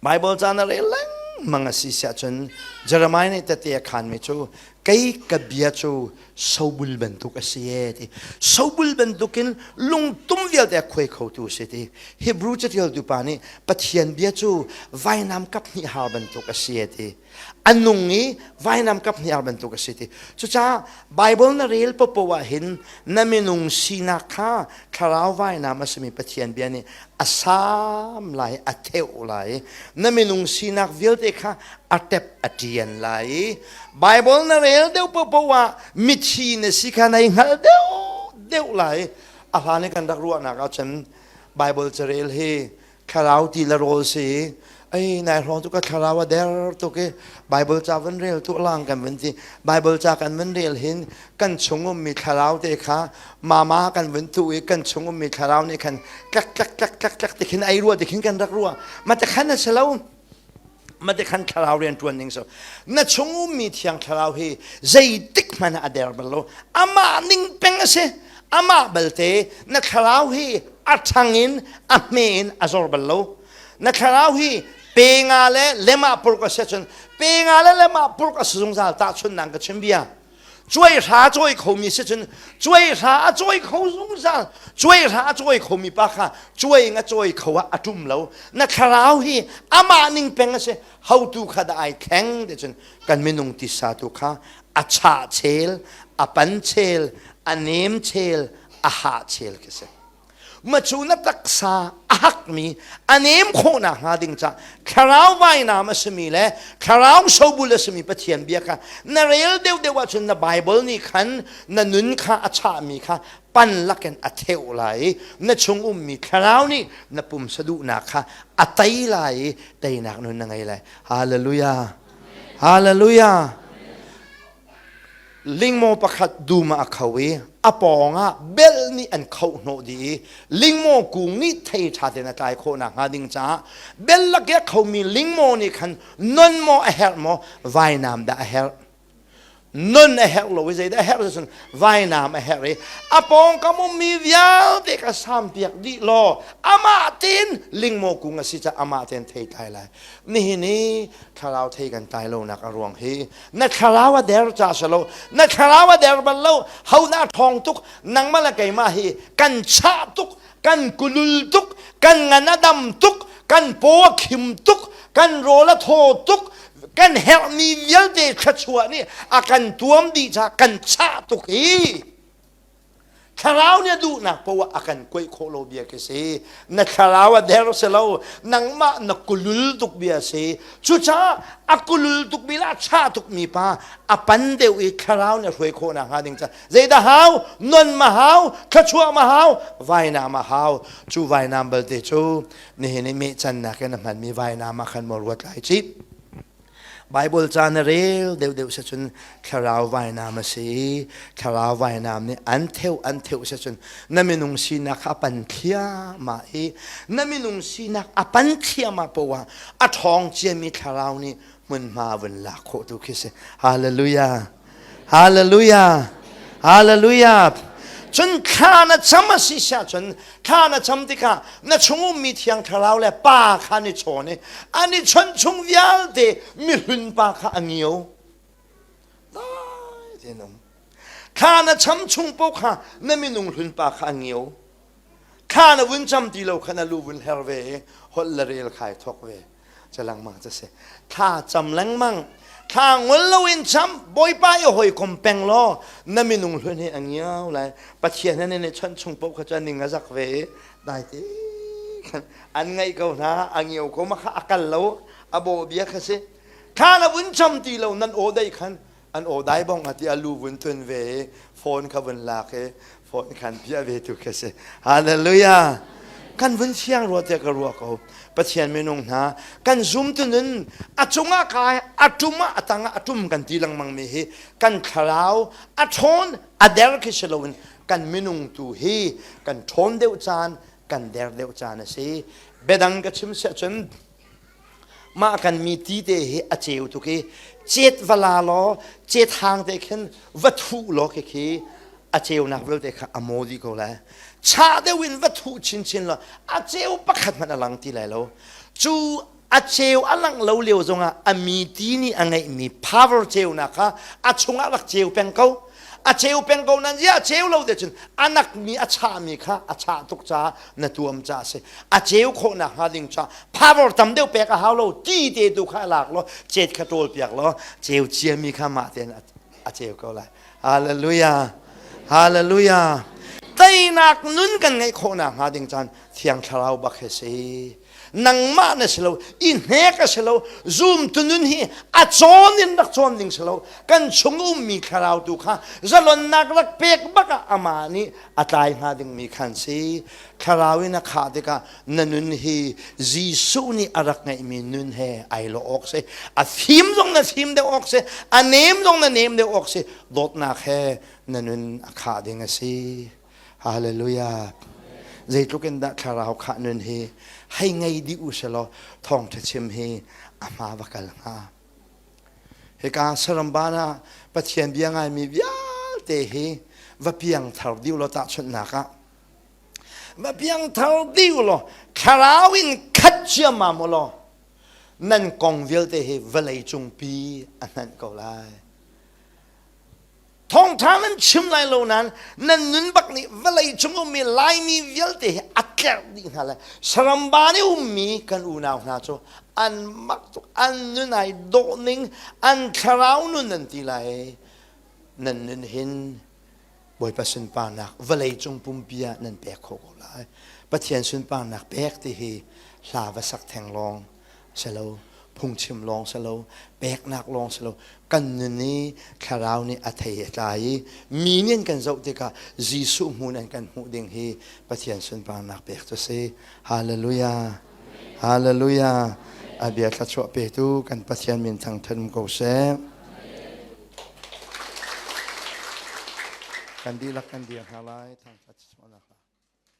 Bible ca na rel lengmang a si siah cun Jeremiah nih tete a khanmi cu kei ka bia cu sobul bantuk a si e ti. Sobul bantukin lungtum vialte a khuai khotu a si ti. Hebrew catialtu pa nih Pathian bia cu vainam kap hnih har bantuk a si e ti. A nung i vainam kap hnih har bantuk a si ti. Cucaah Bible na rel popo ah hin na minung sinak kha thlarau vainam a simi Pathian bia nih a saam lai, a theuh lai. Na minung sinak vialte kha a tep a ṭian lai. Bible na rel deuh popo ah mithi na si kha nai hngal deuh deuh lai. A hlan i kan rak ruahnak ahcun Bible carel hi thlarau ti le rawl si ai nai hrawng cu ka thlarau a der tuk i Bible ca van rel tu lang kan van ti Bible ca kan van rel hin kan chung ummi thlarau te kha mama kan van tu i kan chung ummi thlarau nih khan tlak tlak tlak tlak tlak ti khin ai rua ti khin kan rak rua ma te khan a si lo ma te khan thlarau rian tuan ning so na chung ummi thiang thlarau hi zeitik hmanh a der bal lo amah ning peng a si amah balte na thlarau hi a ṭhang in a hme in a zor bal lo na thlarau hi pe nga le lemah purk a si cun pe nga le lemah purk a si zungzal tahchunnak ka chim bia cuai hra cawi khomi si cun cuai hra a cawi kho zungzal cuai hra a cawi khomi pa kha cuai nga cawi kho ah a ṭum lo na thlarau hi amah ning peng a si hotu kha dah ai thleng ti cun kan minung tisa tu kha a chah chel a pan chel a nem chel a ha chel khi si macu na taksa a hakmi a nem khawhnak hnga ding ca thlarau vainam a simi le thlarau sobul a simi Pathian bia kha na rel deuhdeuh ahcun na Bible nih khan na nun kha a chahmi kha pan lakin a theuh lai i na chung ummi thlarau nih na pumsa duhnak kha a tei lai i teinak nun na ngei lai. Hallelujah. Hallelujah. Lingmaw pakhat dum ah a kho i a pawngah bel nih an khoh hnawh dih i lingmaw kung nih thei ṭha tein a tlai khawh nakhnga ding caah bel lak i a khomi lingmaw nih khan non maw a herh maw vainam dah a herh non a herh lo i zeidah a herh cun vainam a herh i a pawngkam ummi vialte kha sampiak dih law amah tein lingmaw kung a si caah amah tein thei tlai lai nihin i thlarau thei kan tlai lonak a ruang hi na thlarau a der ca si lo na thlarau a der bal lo ho na ṭhawng tuk nangmah le keimah hi kan chah tuk kan kulul tuk kan ngan a dam tuk kan paw a khim tuk kan rawl a thaw tuk kan herhmi vialte thluachuah nih a kan tuam dih ca kan chah tuk hi Thlarau nih a duhnak poah a kan kuaih khawh lo bia khi si. Na thlarau a der si lo, nangmah na kulul tuk bia si. Cucaah a kulul tuk mi le a chah tuk mi pa a pan deuh i thlarau nih a hruai khawh nakhnga ding ca zeidah hau? Non ma hau, thluachuah ma hau, vainam a hau. Cu vainam balte cu nihin i meh cannak in a hmanmi vainam ah khan maw ruat lai cih. Baibal ca na rel deuhdeuh si cun thlarau vainam a si i thlarau vainam nih an theuh an theuh si cun na minung sinak kha a pan thliahmah i na minung sinak a pan thliahmah poah a ṭhawng ciami thlarau nih hmunhma vun lak khawh tu khi si. Hallelujah! Hallelujah! Hallelujah! Cun thla na cam a si siah cun thla na cam tikah na chung ummi thiang thlarau le pa kha an i chawn i an i chawnh chung vialte mihlun pa kha a ngio. Dai tein um. Thla na cham chung paoh kha na minung hlun pa kha a ngio. Thla na vun cam ti lo kha na lu vun her ve i holh le rel khai thawk ve. Ca lengmang ca si. Thla cam lengmang. Thla ngol loin cam Bawipa i hawikom peng law na minung hlun hi a ngiau lai. Pathian he nan i chawnh chung paoh kha cu ning a zak ve i dai te khan an ngaih ko hna a ngio ko ma kha a kal lo a bawh bia kha si. Thla na vun cam ti lo nan aw dei khan an aw dai bong a ti a lu vun tun ve i phone kha vun lak i phone khan piah ve tu khi si hallelujah kan vun siang rua tiah ka ruah ko pathian minung hna kan zum tu nun a cungah kai a tum ah a tangah a tum kan ti lengmang mi hi kan thlarau a ṭhawn a der khi si loin kan minung tu hi kan ṭhawn deuh caan kan der deuh caan a si. Biadang ka chim siah cun mah kan mi ti te hi a ceu tuk i cet va la law cet hang te khin va thuh law khi khi a ceunak vialte kha a maw dih ko lai. Chah deuh in va thuh chinchin law a ceu pakhat hmanh a lang ti lai lo. Cu a ceu a langh lo lio zongah a mi ti nih a ngeihmi power ceunak kha a chungah rak ceu peng ko. A ceu peng ko nan zia a ceu lo te cun a nakmi a chahmi kha a chah tuk caah na tuam caah a si. A ceu khawhnak hnga ding caah power tam deuh pek a hau lo ti te tu kha lak law cet kha ṭawl piak law ceu ciami kha mah tein a ceu ko lai. Hallelujah. Hallelujah. Teinak nun kan ngeih khawhnak hnga ding caan Thiang Thlarau bak hi si. Nangmah na si lo, i hnek a si lo, zumtu nun hi a cawn in rak cawn ding si lo. Kan chung ummi thlarau tu kha zalonnak rak pek bak ah amah nih a tlai hnga dingmi khan si. Thlarau in a khah tikah na nun hi Jesuh nih a rak ngeihmi nun he ai lawh awk si. A fim zong na fim deuh awk si, a nem zong na nem deuh awk si. Dawtnak he na nun a khah ding a si. Hallelujah. Zeitluk in dah thlarau khah nun hi hei ngei dih u selaw thawngṭha chim hi a hma va kal hnga. Hika saramban ah Pathian bia ngaimi vialte hi va piangthar dih law tahchunhnak ah va piangthar dih law thlarau in khat ciammam u law nan kong vialte hi vawlei cungpi a hnanh ko lai. Thawngṭha nan chim lai lo nain nan nun bak nih vawlei cung ummi Laimi vialte hi a tlerh dih hna lai. Saramban i ummi kan unau hna cu an mak tuk, an nun ai dawh ning, an thlarau nun nan ti lai. Nan nun hin Bawipa sunparnak vawlei cung pumpi ah nan pek khawh ko lai. Pathian sunparnak pek ti hi hla va sak theng lawng si lo phungchim lawng si lo peknak lawng si lo kan nun i thlarau nih a thei a tlai i mi nih an kan zoh tikah Jesuh hmun an kan hmuh ding hi Pathian sunparnak pek cu si hallelujah hallelujah a bia thluachuah petu kan Pathian min thangthat um ko seh kan dihlak kan dir hna lai thangthat chuahnak.